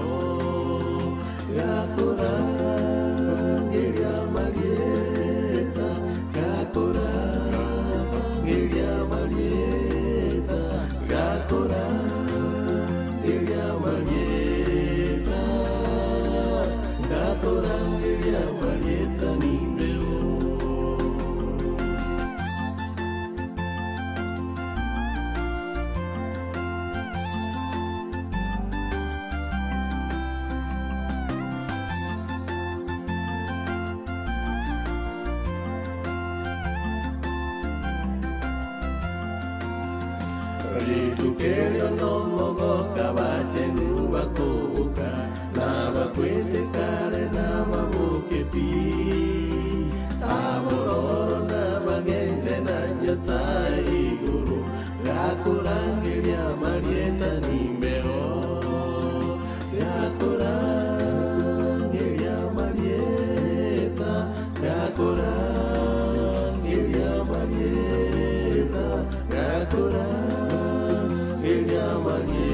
gakorangeria marieta gakorangeria marieta gakorangeria marieta gakorangeria marieta nimbeo. Ritukerio nomogoka bachenu bakoboka nabakwete kare nababoke pi abororo nabagende na Nyasaye iguru gakorangeria marieta nimbeo gakorangeria marieta gakorangeria marieta gakorangeria marieta.